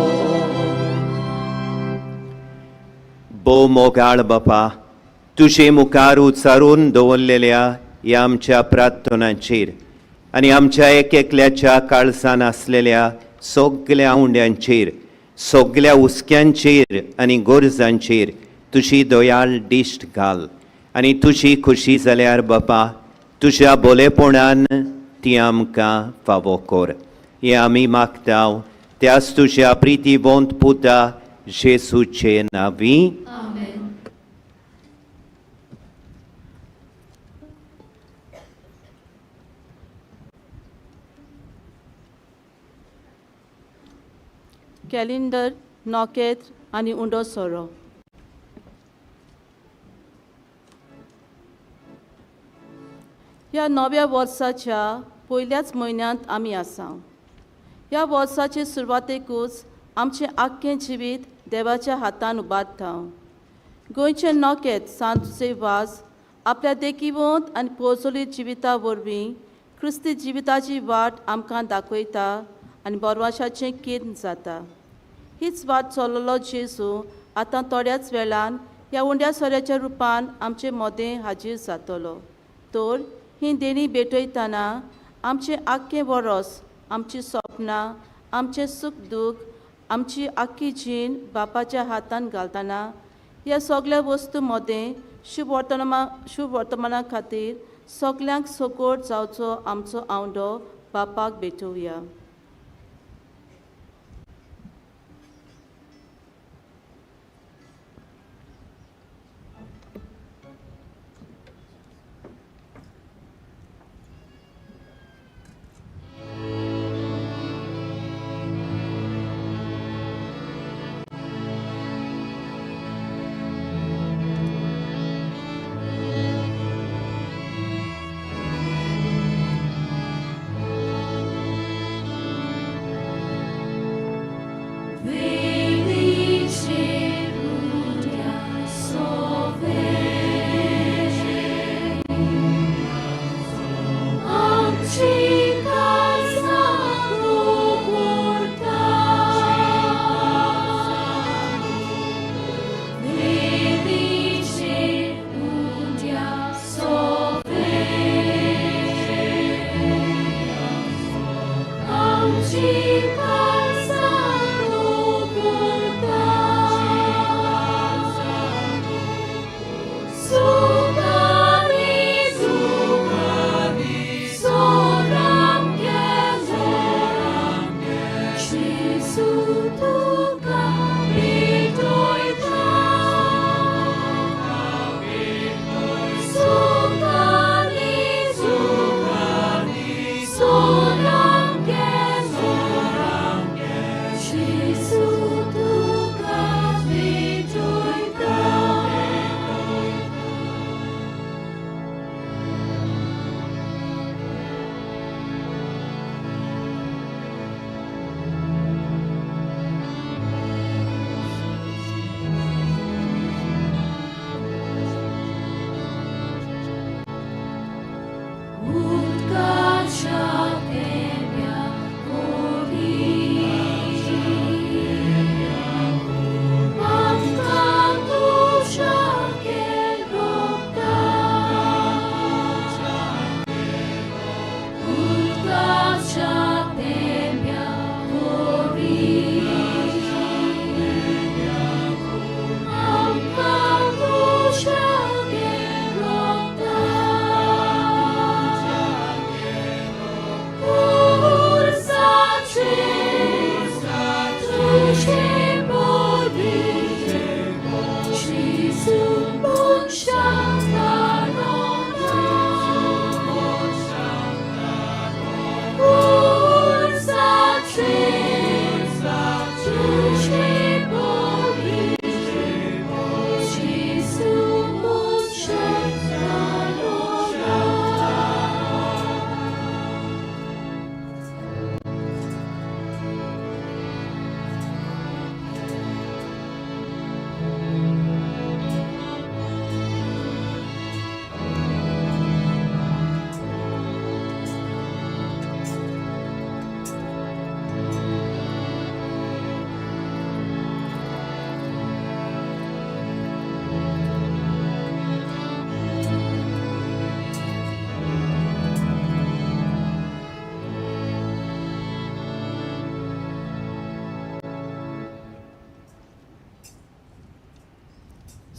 Speaker 2: भोव मोगाळ बापा, तुजे मुखार उचारून दवरलेल्या ह्या आमच्या प्रार्थनांचेर आनी आमच्या एक एकल्याच्या काळसान आसलेल्या सगल्या उंड्यांचेर, सगल्या हुस्क्यांचेर आनी गरजांचेर तुजी दयाळ दिश्ट घाल आनी तुजी खुशी जाल्यार बापा तुज्या बोलेपणान ती आमकां फावो कर. हें आमी मागता त्याच तुज्या प्रितीवंत पुता जेसूचे नांवी.
Speaker 5: कॅलेंडर, नोकेत्र आनी उंडो सोरो. ह्या नव्या वर्साच्या पयल्याच म्हयन्यांत आमी आसा. ह्या वर्साचे सुरवातेकूच आमचें आख्खें जिवीत देवाच्या हातान उबारता. गोंयचें नोकेत सांत जुझे वाज आपल्या देखीवंत आनी पोजोली जिविता वरवीं क्रिस्ती जिविताची वाट आमकां दाखयता आनी बोरवाशाचें किर्ण जाता. हीच वाट चललो जेजू आतां थोड्याच वेळान ह्या उंड्या सोऱ्याच्या रुपान आमचे मोदें हाजीर जातलो. तर ही देणी भेटयतना आमचें आख्खें वरोस, आमचीं सपनां, आमचें सूख दूख, आमची आख्खी जीण बापाच्या हातान घालतना ह्या सगल्या वस्तू मदें शुभ वर्तमाना खातीर सगल्यांक सगोट जावचो आमचो आवंडो बापाक भेटोवया.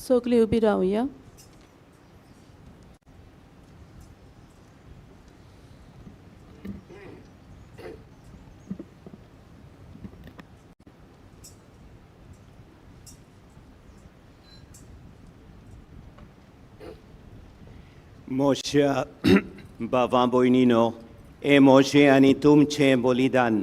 Speaker 5: सगळीं उबी रावया.
Speaker 2: म्हज्या भावा भयणीनो, हें म्हजें आनी तुमचें बलिदान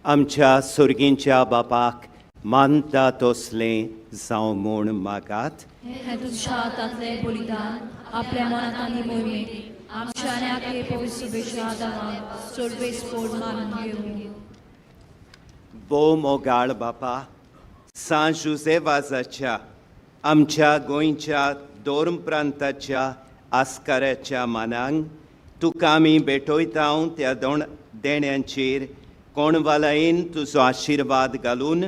Speaker 2: आमच्या सर्गींच्या बापाक मानता तसलें जावं म्हूण मागात.
Speaker 7: हें तुमच्या हातांतलें बलिदान आपल्या मनांत आनी मोहिमेक आमच्या आनी आखे पवित्र सभेच्या आदारान सर्वेस्पोर मानून घेवं.
Speaker 2: भोव मोगाळ बापा, सांत जुझे वाजाच्या आमच्या गोंयच्या दोन प्रांताच्या आस्काराच्या मानांक तुका आमी भेटयता त्या दोण देण्यांचेर कोणवालायेन तुजो आशिर्वाद घालून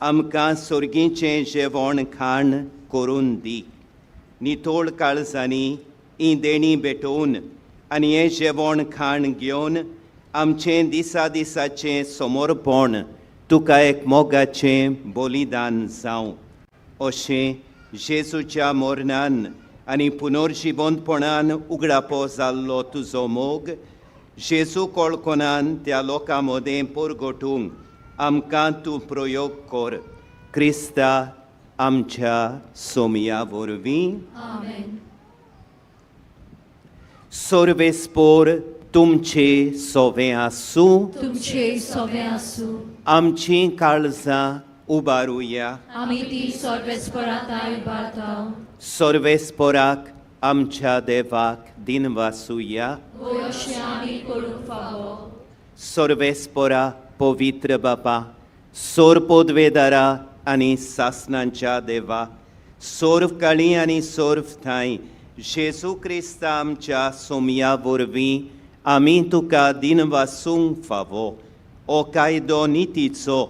Speaker 2: आमकां सर्गीचें जेवण खाण करून दी. नितोळ काळजांनी ही देणी भेटोवन आनी हें जेवण खाण घेवन आमचें दिसा दिसाचें समर्पण तुका एक मोगाचें बलिदान जावं अशें जेजूच्या मरणान आनी पुनर्जिवंतपणान उगडापो जाल्लो तुजो मोग जेजू कोळकोनान त्या लोकां मदें परगटूंक आमकां तूं प्रयोग कर. क्रिस्ता आमच्या सोमया वरवीं.
Speaker 7: आमेन.
Speaker 2: सर्वेस्पोर तुमचे सोवें आसूं.
Speaker 7: तुमचे सोवें आसूं.
Speaker 2: आमचीं काळजां उबारुया.
Speaker 7: आमी ती सर्वेस्पराताय उबारता.
Speaker 2: सर्वेस्पोराक आमच्या देवाक दिनवासुया.
Speaker 7: वय अशें आमी करूंक फावो.
Speaker 2: सर्वेस्पोरा पवित्र बापा, सोर पोदवेदारा आनी सासनांच्या देवा, सोर्व काळी आनी सोर्व थांय जेजू क्रिस्ता आमच्या सोमया वरवीं आमी तुका दिनवासूंक फावो. हो कायदो नितीचो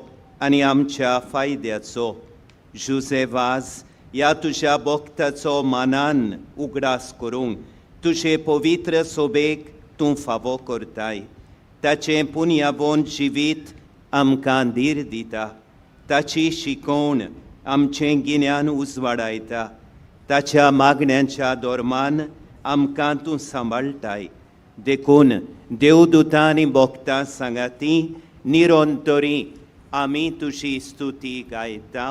Speaker 2: आनी आमच्या फायद्याचो. जुझे वाज ह्या तुज्या भक्ताचो मानान उगडास करूंक तुजे पवित्र सोबेक तूं फावो करताय. ताचें पुनयावंत जिवीत आमकां धीर दिता. ताची शिकोवण आमचें गिन्यान उजवाडायता. ताच्या मागण्यांच्या धर्मान आमकां तूं सांबाळटाय. देखून देवदुतां आनी भक्तां सांगाती निरंतरी आमी तुजी स्तुती गायता.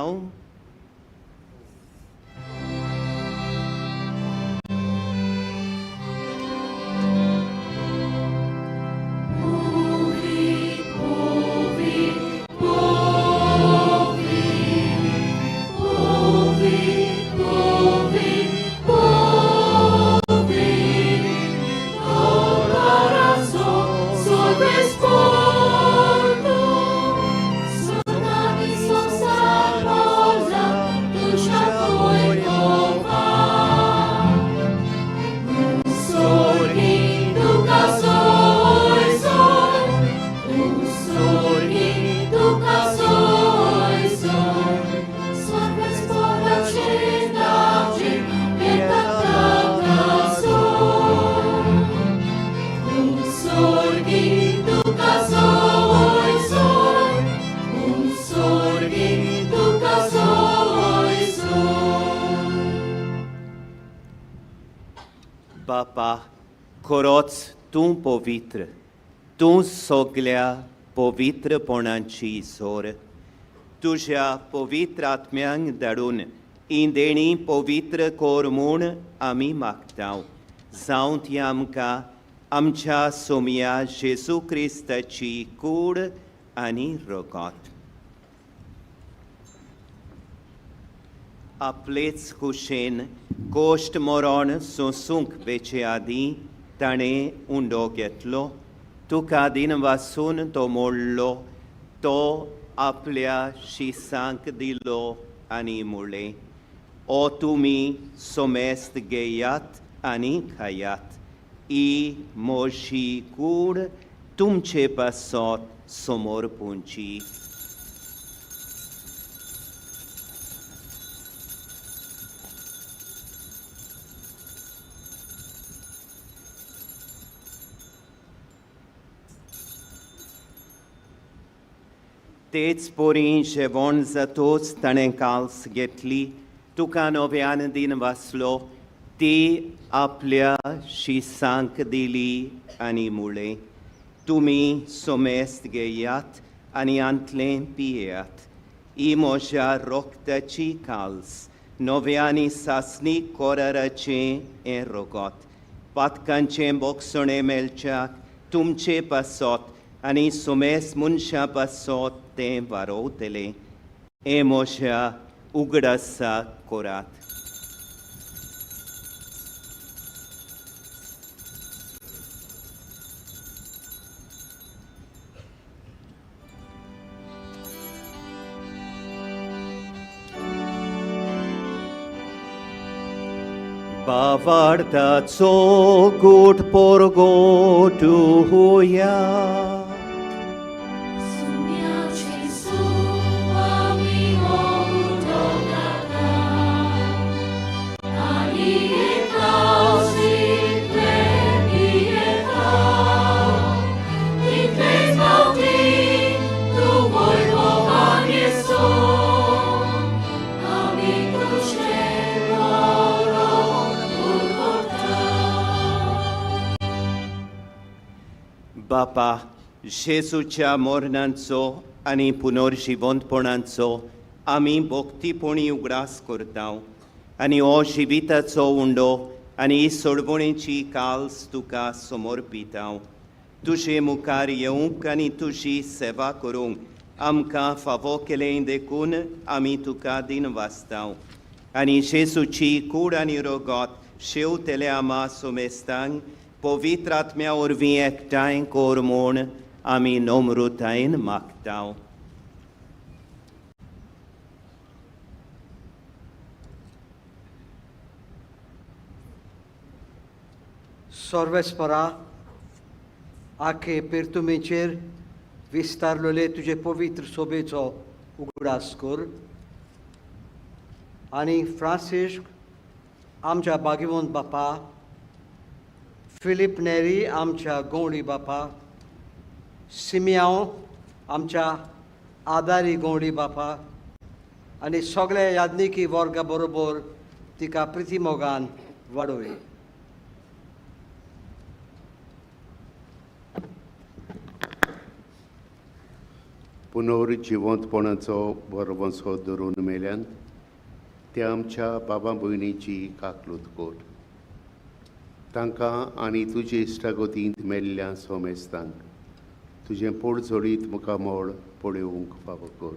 Speaker 2: बापा, खरोच तूं पवित्र, तूं सगल्या पवित्रपणाची सोर. तुज्या पवित्र आत्म्यांक धाडून ही देणी पवित्र कर म्हूण आमी मागता. जावं ती आमकां आमच्या सोमया जेजू क्रिस्ताची कूड आनी रगत. आपलेच कुशेन कोश्ट मरण सोंसूंक वेचे आदीं ताणें उंडो घेतलो. तुका दिनवासून तो मोडलो, तो आपल्या शिसांक दिलो आनी म्हणलें, ओ तुमी सोमेस्त घेयात आनी खायात, ही म्हजी कूड तुमचे पासत समोर पुंची. तेच परी जेवण जातोच ताणें काल्स घेतली तुका नव्यान दिन वाचलो ती आपल्या शिसांक दिली आनी मुळें तुमी सोमेस्त घेयात आनी आंतलें पियेयात. ही म्हज्या रोगताची काल्स नव्या आनी सासणी कोराराचें हें रोगत पातकांचें बोगसणें मेळच्याक तुमचे पासत आनी सुमेस मनशां पासत तें वारोवतलें. हें म्हज्या उगडासा करात. बावार्थाचो गूट पोरगोटूया. बापा, जेजूच्या मरणाचो आनी पुनर्जिवंतपणाचो आमी भक्तीपणी उगडास करता आनी हो जिविताचो उंडो आनी सोडवणेची काल्स तुका समर्पिता. तुजे मुखार येवंक आनी तुजी सेवा करूंक आमकां फावो केलें देखून आमी तुका दिन वाचता आनी जेजूची कूड आनी रोगत शेवतले आमा सोमेस्तांक पवित्र आत्म्या वरवीं एकठांय कर म्हूण आमी नम्रतायेन मागता.
Speaker 11: सर्वेस्परा आखे पिर्तुमेचेर विस्तारलेले तुजे पवित्र सोबेचो उगडास कर आनी फ्रांसिस्क आमच्या बागिवंत बापा, फिलीप नेरी आमच्या गवळी बापा, सिमियांव आमच्या आदारी गवळी बापा आनी सगळ्या याज्ञिकी वर्गा बरोबर तिका प्रितीमोगान वाडोवया.
Speaker 12: पुनर्जिवंतपणाचो भरवंसो धरून मेल्यान त्या आमच्या बाबा भयणीची काकलूत कर. तांकां आनी तुजे इश्टागतींत मेल्ल्या सोमेस्तांक तुजें पोड जोडीत मुखामोळ पळोवंक फावो कर.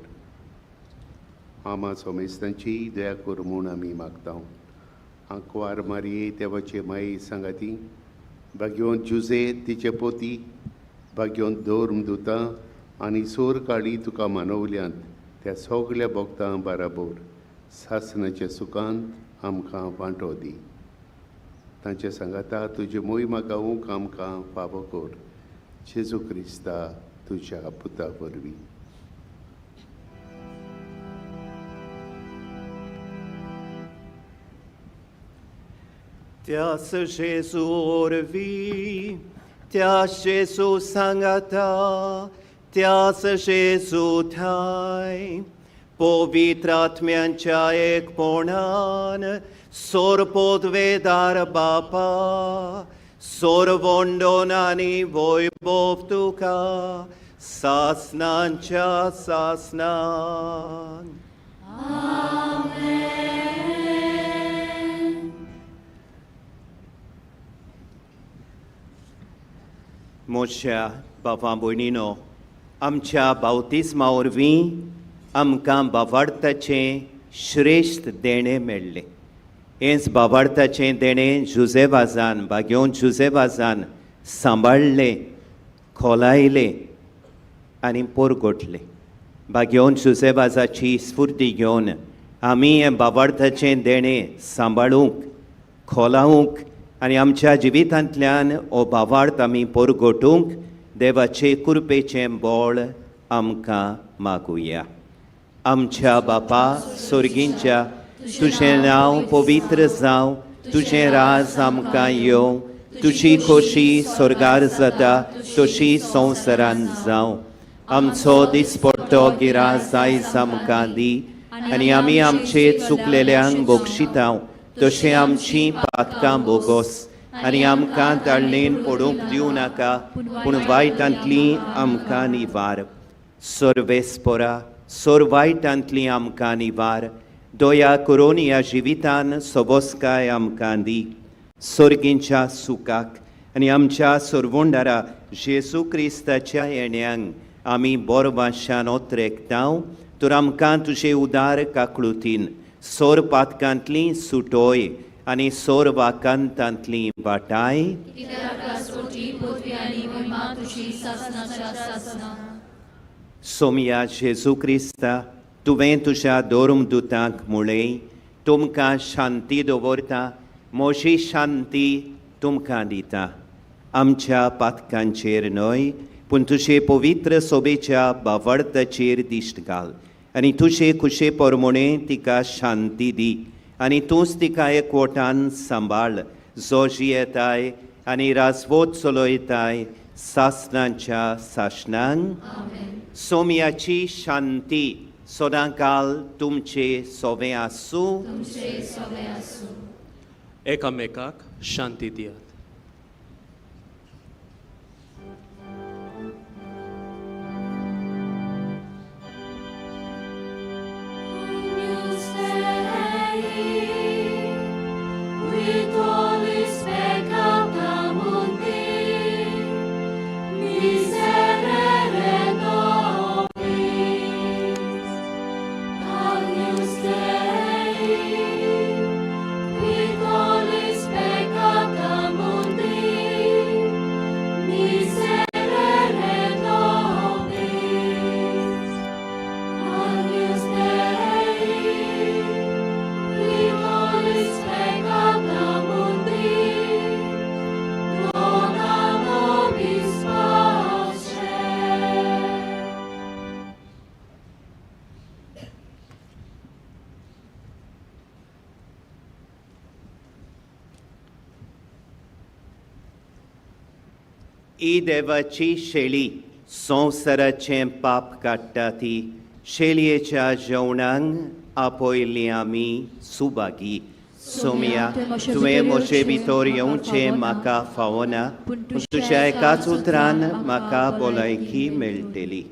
Speaker 12: आमा सोमेस्तांची दया कर म्हूण आमी मागता. आंकवार मारये देवाचे माये सांगाती भाग्योन जुजे तिचे पोती भाग्योन दौर्म दुतां आनी सोर काळी तुका मानवल्यांत त्या सगल्या भोगतां बाराबोर सासणाच्या सुखांत आमकां वांटो दी. तांचे सांगाता तुजे मोहिमा गावूंक आमकां फावो कर. जेजू क्रिस्ता तुज्या पुता वरवीं.
Speaker 2: त्यास जेजू वरवीं, त्यास जेजू सांगाता, त्यास जेजू ठाय पवित्र आत्म्यांच्या एकपणान सोरपोतवेदार बापा सोरवंडोन आनी वैभव तुका सासनांच्या सासनान. म्हज्या बाबा भयणीनो, आमच्या बावतिस्मा वरवीं आमकां बावार्थाचें श्रेश्ठ देणें मेळ्ळें. हेंच बावार्थाचें देणें जुजेवाजान भाग्योन जुजेवाजान सांबाळ्ळें, खोलायलें आनी पोरगोटलें. भाग्योन जुजेवाजाची स्फुर्ती घेवन आमी हें बावार्थाचें देणें सांबाळूंक, खोलावूंक आनी आमच्या जिवितांतल्यान हो बावार्थ आमी पोरगोटूंक देवाचे कृपेचें बळ आमकां मागुया. आमच्या बापा सोर्गींच्या, तुजें नांव पवित्र जावं, तुजें राज आमकां येवं, तुजी खोशी स्वर्गार जाता तशी संवसारान जावं. आमचो दिसपट्टो गिरास आयज आमकां दी आनी आमी आमचे चुकलेल्यांक बक्षितांव तशें आमची पातकां बोगोस आनी आमकां ताळणेन पडूंक दिवं नाका पूण वायटांतली आमकां निवार. सर्वेस्पोरा सोर वायटांतली आमकां निवार. दया करून ह्या जिवितान सोबोसकाय आमकां दी सोर्गींच्या सुखाक आनी आमच्या सोरवंडारा जेजू क्रिस्ताच्या येण्यांक आमी बोरवाशान ओतरेकतांव तर आमकां तुजे उदार काकळुतीन सोर पातकांतली सुटोय आनी सोर वाकांतांतली वाटाय. सोमया जेजू क्रिस्ता तुवें तुज्या धर्मदुतांक म्हळें तुमकां शांती दवरता म्हजी शांती तुमकां दिता. आमच्या पातकांचेर न्हय पूण तुजे पवित्र सोबेच्या बावडताचेर दिश्ट घाल आनी तुजे खुशे परमणे तिका शांती दी आनी तूंच तिका एकवटान सांबाळ जो जियेताय आनी राजवत चलयताय सासणाच्या सासणांक. सोम्याची शांती सदांकाल तुमचे सोवें आसूं.
Speaker 13: एकामेकाक शांती दियात. ही देवाची शेळी संवसाराचें पाप काडटा ती शेळयेच्या जेवणाक आपयली आमी सुभागी. सोमया तुवें म्हजे भितर येवचें म्हाका फावना पूण तुज्या एकाच उतरान म्हाका भलायकी मेळटली.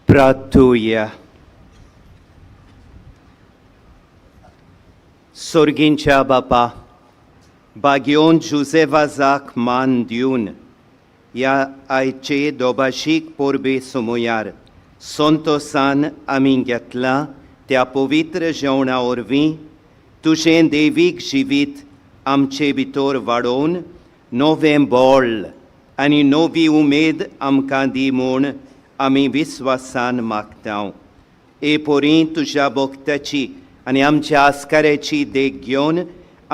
Speaker 13: प्रार्थुया. सोर्गींच्या बापा बागयोन जुजेवाजाक मान दिवन ह्या आयचे दोभाशीक परबे समयार संतोसान आमी घेतला त्या पवित्र जेवणा वरवीं तुजें देवीक जिवीत आमचे भितर वाडोवन नवें बळ आनी नवी उमेद आमकां दी म्हूण आमी विस्वासान मागता. ए पोरी तुज्या भक्ताची आनी आमच्या आस्काऱ्याची देख घेवन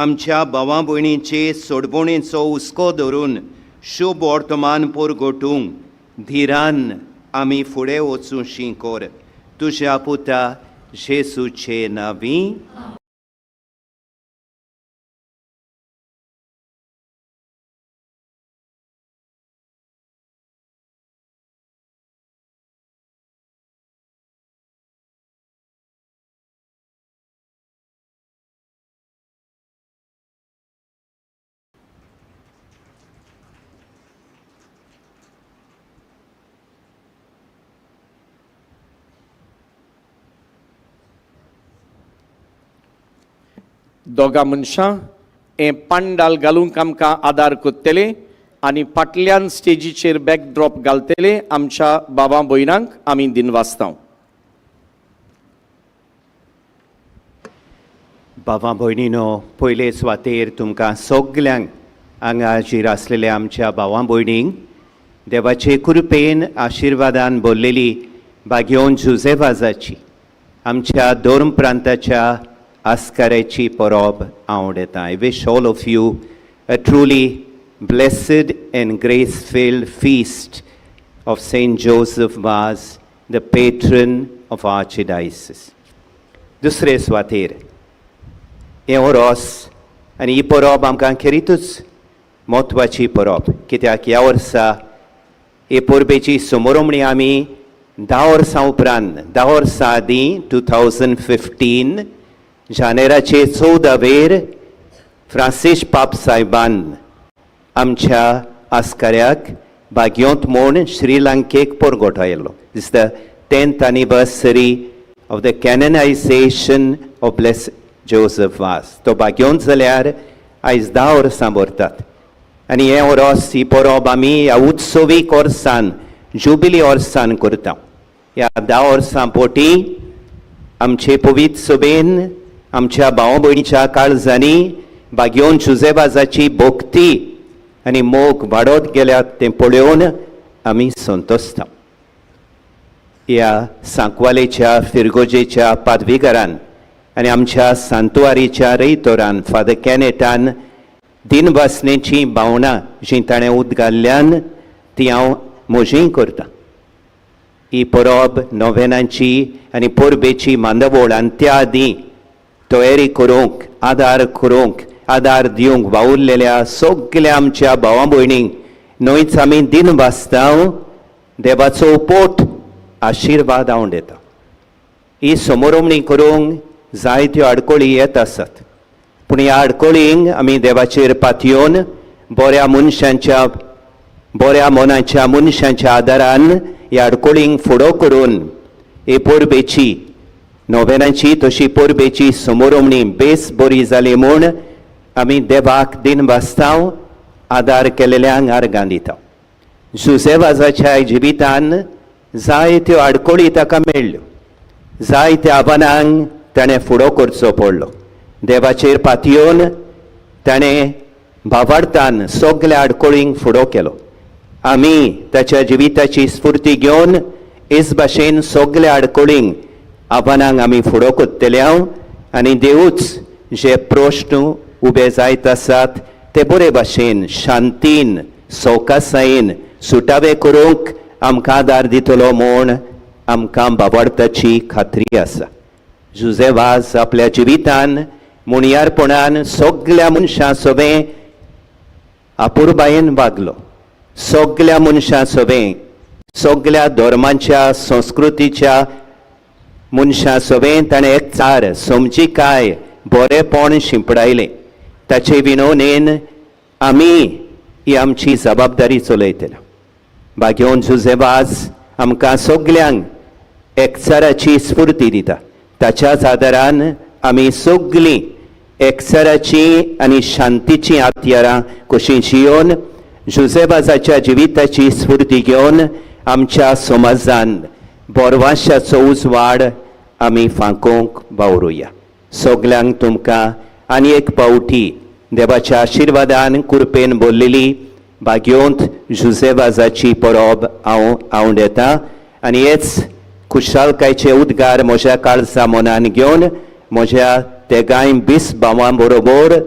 Speaker 13: आमच्या भावा भयणीचे सोडवणेचो हुस्को धरून शुभ वर्तमान परगटूंक धिरान आमी फुडें वचूं शी कर तुज्या पुता जेसूचे नांवी.
Speaker 1: दोगा मनशां हें पांडाल घालूंक आमकां आदार कोत्तले आनी फाटल्यान स्टेजीचेर बॅकड्रॉप घालतले आमच्या बाबा भयणांक आमी दिनवासता.
Speaker 2: भावा भयणीनो, पयले सुवातेर तुमकां सगल्यांक हांगा हाजीर आसलेल्या आमच्या भावां भयणींक देवाचे कृपेन आशिर्वादान भरलेली भाग्योन जुजेवाजाची आमच्या धर्म प्रांताच्या आस्काराची परब आवडटा. I wish all of you a truly blessed and grace filled feast of Saint Joseph Vaz, the patron of archdiocese. दुसरे सुवातेर हें ओरोस आनी ही परब आमकां खेरीतूच म्हत्वाची परब, कित्याक ह्या वर्सा हे परबेची समोरमणी आमी 10 वर्सां उपरांत, 10 वर्सां आदीं 2015 जानेराचे 14वेर फ्रांसीस पाप साहेबान आमच्या आस्काऱ्याक भाग्योंत म्हूण श्रीलंकेक परगटायलो. Is the 10th anniversary of the canonization of Blessed Joseph Vaz. तो भाग्योंत जाल्यार आयज 10 वर्सां भरतात आनी हें ओरोस ही परब आमी ह्या उत्सवीक वर्सान, जुबिली वर्सान करता. ह्या 10 वर्सां पोटी आमचे पवित्र सभेन आमच्या भाव भयणीच्या काळजांनी भाग्योन जुजेवाजाची भक्ती आनी मोग वाडत गेल्यात तें पळोवन आमी संतोसता. ह्या सांकवालेच्या फिरगोजेच्या पादवीकारान आनी आमच्या सांतुवारीच्या रेयतोरान फादर कॅनेटान दिनवासनेची भावनां जी ताणें उदगाल्ल्यान ती हांव म्हजीय करता. ही परब नोवेनांची आनी परबेची मांदावळ आनी त्या आदीं तयारी करूंक, आदार करूंक, आदार दिवंक वावुरलेल्या सगल्या आमच्या भावा भयणींक न्हयच आमी दिन वाचता, देवाचो पोट आशिर्वाद हांव दिता. ही समोरमणी करूंक जायत्यो आडकोळी येत आसात, पूण ह्या आडकोळींक आमी देवाचेर पातयेवन बऱ्या मनशांच्या, बऱ्या मनाच्या मनशांच्या आदारान ह्या आडकोळींक फुडो करून हे परबेची नोवेनाची तशी परबेची समोरमणी बेस बरी जाली म्हूण आमी देवाक दिन वाचता, आदार केलेल्यांक आर्गां दिता. जुजेवाजाच्या जिवितान जायत्यो आडकोळी ताका मेळ्ळ्यो, जायत्या आव्हानांक ताणें फुडो करचो पडलो. देवाचेर पातयेवन ताणें भावार्थान सगल्या आडकोळींक फुडो केलो. आमी ताच्या जिविताची स्फूर्ती घेवन हेच भाशेन सगल्या आडकोळींक आव्हानांक आमी फुडो करतले आनी देवूच जे प्रश्न उबे जायत आसात ते बरे भाशेन शांतीन सवकासायेन सुटावे करूंक आमकां आदार दितलो म्हूण आमकां बाबार्थाची खात्री आसा. जुजे वाज आपल्या जिवितान मुणयारपणान सगल्या मनशां सोबें अपुरबायेन वागलो. सगल्या मनशां सोबें, सगल्या धर्मांच्या संस्कृतीच्या मनशां सोबें ताणें एकचार, समजिकाय, बरेपण शिंपडायलें. ताचे विनवणेन आमी ही आमची जबाबदारी चलयतले. भाग्योन जुजे वाज आमकां सगल्यांक एकचाराची स्फूर्ती दिता. ताच्याच आदारान आमी सगलीं एकचाराची आनी शांतीची हत्यारां कशीं जियोवन जुजेबाजाच्या जिविताची स्फूर्ती घेवन आमच्या समाजान बोरवाशाचो उजवाड आमी फांकोवंक वावरुया. सगल्यांक तुमकां आनी एक पावटी देवाच्या आशिर्वादान कृपेन भरलेली भाग्योंत जुजेवाजाची परब हांव आवडटा आनी हेच खुशालकायचे उद्गार म्हज्या काळजा मनान घेवन म्हज्या तेगांय 20 भावां बरोबर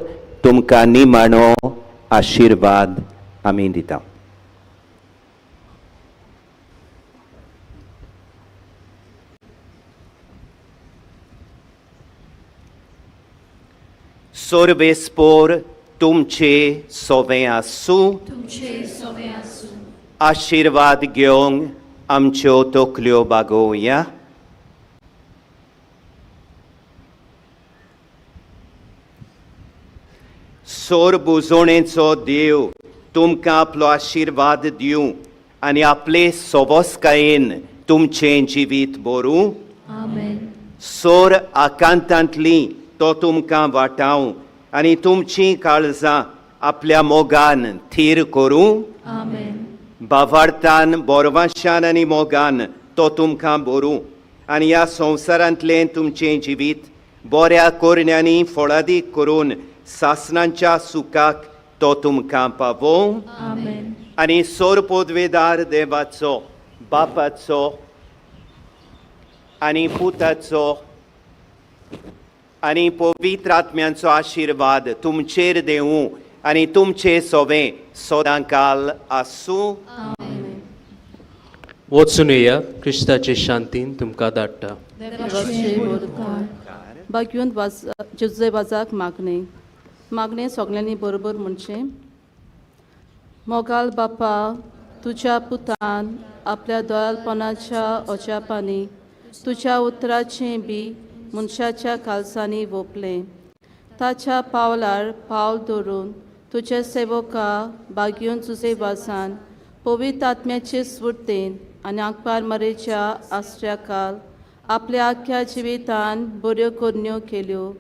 Speaker 2: तुमकां निमाणो आशिर्वाद आमी दिता. सोरबेस्पोर तुमचे सोवें आसूं,
Speaker 7: तुमचे सोवे आसूं.
Speaker 2: आशिर्वाद घेवंक आमच्यो तकल्यो बागोवया. सोर बुजोणेचो देव तुमकां आपलो आशिर्वाद दिवं आनी आपले सोबसकायेन तुमचें जिवीत बरूं.
Speaker 7: आमेन.
Speaker 2: सोर आकांतांतली तो तुमकां वाटावं आनी तुमचीं काळजां आपल्या मोगान थीर करूं.
Speaker 7: आमेन.
Speaker 2: बावार्थान, बोरवाशान आनी मोगान तो तुमकां बरूं आनी ह्या संवसारांतलें तुमचें जिवीत बऱ्या कोरण्यांनी फळादीक करून सासणांच्या सुखाक तो तुमकां पावोवं.
Speaker 7: आमेन.
Speaker 2: आनी सोर पदवेदार देवाचो, बापाचो आनी पुताचो आनी पवित्र आत्म्यांचो आशिर्वाद तुमचेर देवूं आनी तुमचे सोवे सदां काल आसूं.
Speaker 14: वचून येया, क्रिस्ताचे शांतीन तुमकां धाडटा.
Speaker 5: बागयून वाज जुजे वाजाक मागणें मागणें सगल्यांनी बरोबर म्हणचें. मोगाल बापा, तुज्या पुतान आपल्या दयालपणाच्या अजापांनी तुज्या उतराचें बी मनशाच्या कालसांनी वोपलें. ताच्या पावलार पावल दवरून तुज्या सेवका बागयून जुजे वासान पवित्र आत्म्याचे स्फुर्तेन आनी आंकपार मरेच्या आसऱ्याकाल आपल्या आख्ख्या जिवितान बऱ्यो करण्यो केल्यो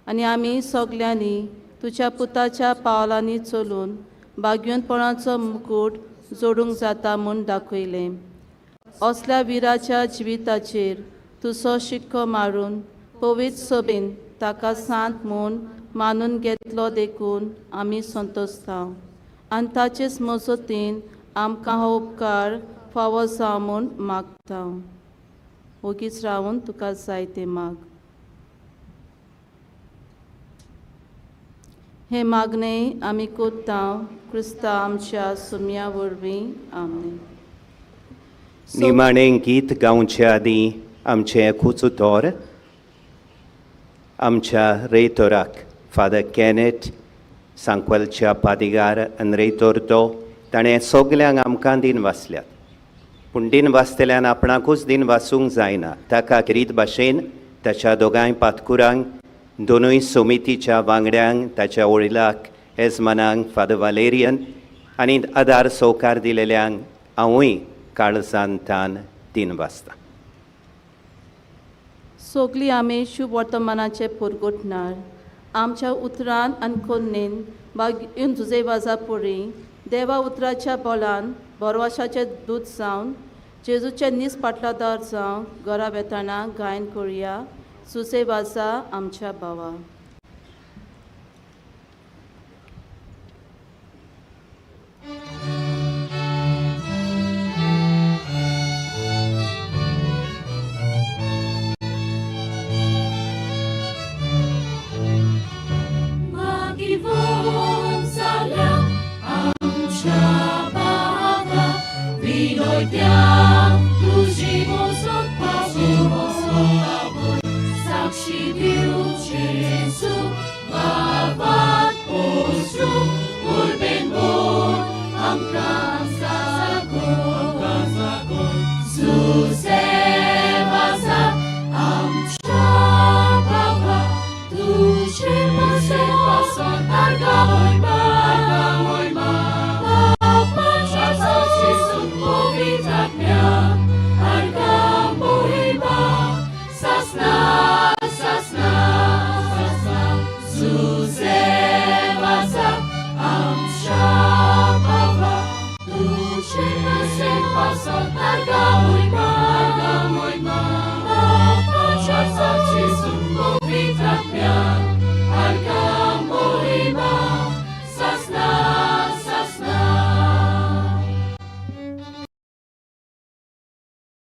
Speaker 5: आनी आमी सगल्यांनी तुज्या पुताच्या पावलांनी चलून बागयोनपणाचो मुकूट जोडूंक जाता म्हूण दाखयलें. असल्या विराच्या जिविताचेर तुजो शिक्को मारून पवित्र सभेन ताका सांत म्हूण मानून घेतलो देखून आमी संतोशता आनी ताचेच मजतीन आमकां हो उपकार फावो जावं म्हूण मागता. ओगीच रावन तुका जाय तें माग. हें मागणें आमी कोत्ता क्रिस्ता आमच्या सुम्या वरवीं. आमने.
Speaker 2: निमाणें गीत गावचे आदीं आमचें एकूच उतर आमच्या रेतोराक फादर कॅनेट सांकवालच्या पादिगार आनी रेतोर तो ताणें सगल्यांक आमकां दिन वाचल्यात, पूण दिन वाचतल्यान आपणाकूच दिन वाचूंक जायना, ताका खेरीत भाशेन ताच्या दोगांय पातकुरांक, दोनूय समितीच्या वांगड्यांक, ताच्या वडिलाक येजमानांक फादर वालेरियन आनी आदार सवकार दिलेल्यांक हांवूय काळजान तान दिन वाचता.
Speaker 5: सगळीं आमी शुभ वर्तमानाचे पुरगुटणार आमच्या उतरान आनी कोन्नेन बागीन जुजे वाजा पुरी देवा उतराच्या बोलान बोरवाशाचे दूत जावन जेजूचे नीस पाटलादार जावन घरा वेताना गायन करुया. जुजे वाजा आमच्या भावा.
Speaker 3: Pasok,